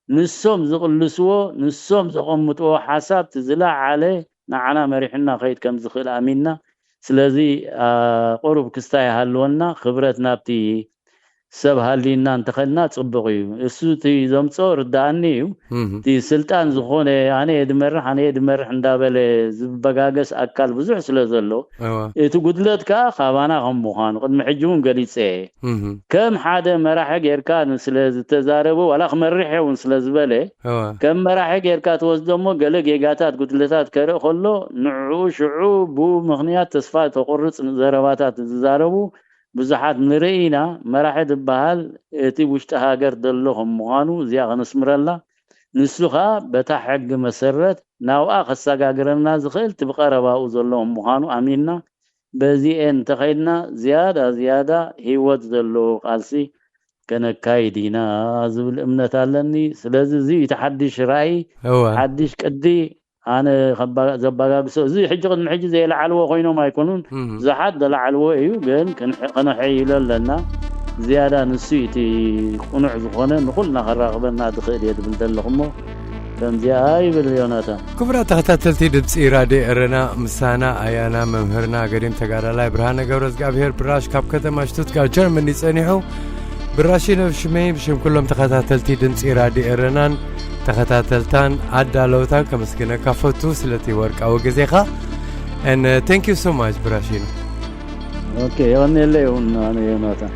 ንሶም ዝቕልስዎ ንሶም ዘቐምጥዎ ሓሳብ እቲ ዝለዓለ ንዓና መሪሕና ከይድ ከም ዝኽእል ኣሚንና። ስለዚ ቁሩብ ክስታይ ሃልወና፣ ክብረት ናብቲ ሰብ ሃልዩና እንተኸድና ጽቡቕ እዩ። እሱ እቲ ዘምጾ ርዳኣኒ እዩ። እቲ ስልጣን ዝኾነ ኣነ እየ ድመርሕ ኣነ እየ ድመርሕ እንዳበለ ዝበጋገስ ኣካል ብዙሕ ስለ ዘሎ፣ እቲ ጉድለት ከኣ ካባና ከም ምዃኑ ቅድሚ ሕጂ እውን ገሊጸ እየ። ከም ሓደ መራሒ ጌርካ ስለ ዝተዛረበ ዋላ ክመርሕ እየ እውን ስለ ዝበለ፣ ከም መራሒ ጌርካ ትወስዶ እሞ ገለ ጌጋታት ጉድለታት ከርኢ ከሎ ንዕኡ ሽዑ ብኡ ምኽንያት ተስፋ ተቑርጽ ዘረባታት ዝዛረቡ ብዙሓት ንርኢ ኢና። መራሒ ዝበሃል እቲ ውሽጢ ሃገር ዘሎ ከም ምዃኑ እዚኣ ከነስምረላ። ንሱ ኸኣ በታ ሕጊ መሰረት ናብኣ ከሰጋግረና ዝኽእል እቲ ብቐረባኡ ዘሎ ከም ምዃኑ ኣሚንና በዚኤን እንተኸይድና ዝያዳ ዝያዳ ህይወት ዘለዎ ቃልሲ ከነካይድ ኢና ዝብል እምነት ኣለኒ። ስለዚ እዚ እቲ ሓድሽ ራእይ፣ እወ ሓድሽ ቅዲ ኣነ ዘባጋግሶ እዚ ሕጂ ቅድሚ ሕጂ ዘይለዓልዎ ኮይኖም ኣይኮኑን። ብዙሓት ዘለዓልዎ እዩ፣ ግን ከነሐይሎ ኣለና። ዝያዳ ንሱ እቲ ቁኑዕ ዝኾነ ንኹልና ከራኽበና ዝኽእል እየ ዝብል ዘለኹ እሞ ከምዚኣ ይብል ዮናታን። ክቡራት ተኸታተልቲ ድምፂ ራድዮ ኤረና፣ ምሳና ኣያና መምህርና ገዲም ተጋዳላይ ብርሃነ ገብረ እግዚኣብሔር ብራሽ ካብ ከተማ ሽቱትጋርት ጀርመኒ ጸኒሑ። ብራሽ ነብ ሽመይ ብሽም ኩሎም ተኸታተልቲ ድምፂ ራድዮ ኤረናን ተኸታተልታን ኣዳለውታን ከመስግነካ ፈቱ ስለቲ ወርቃዊ ግዜኻ። And uh, thank you so much ብራሽ። ኦኬ፣ የቐንየለይ እውን ኣነ ዮናታን።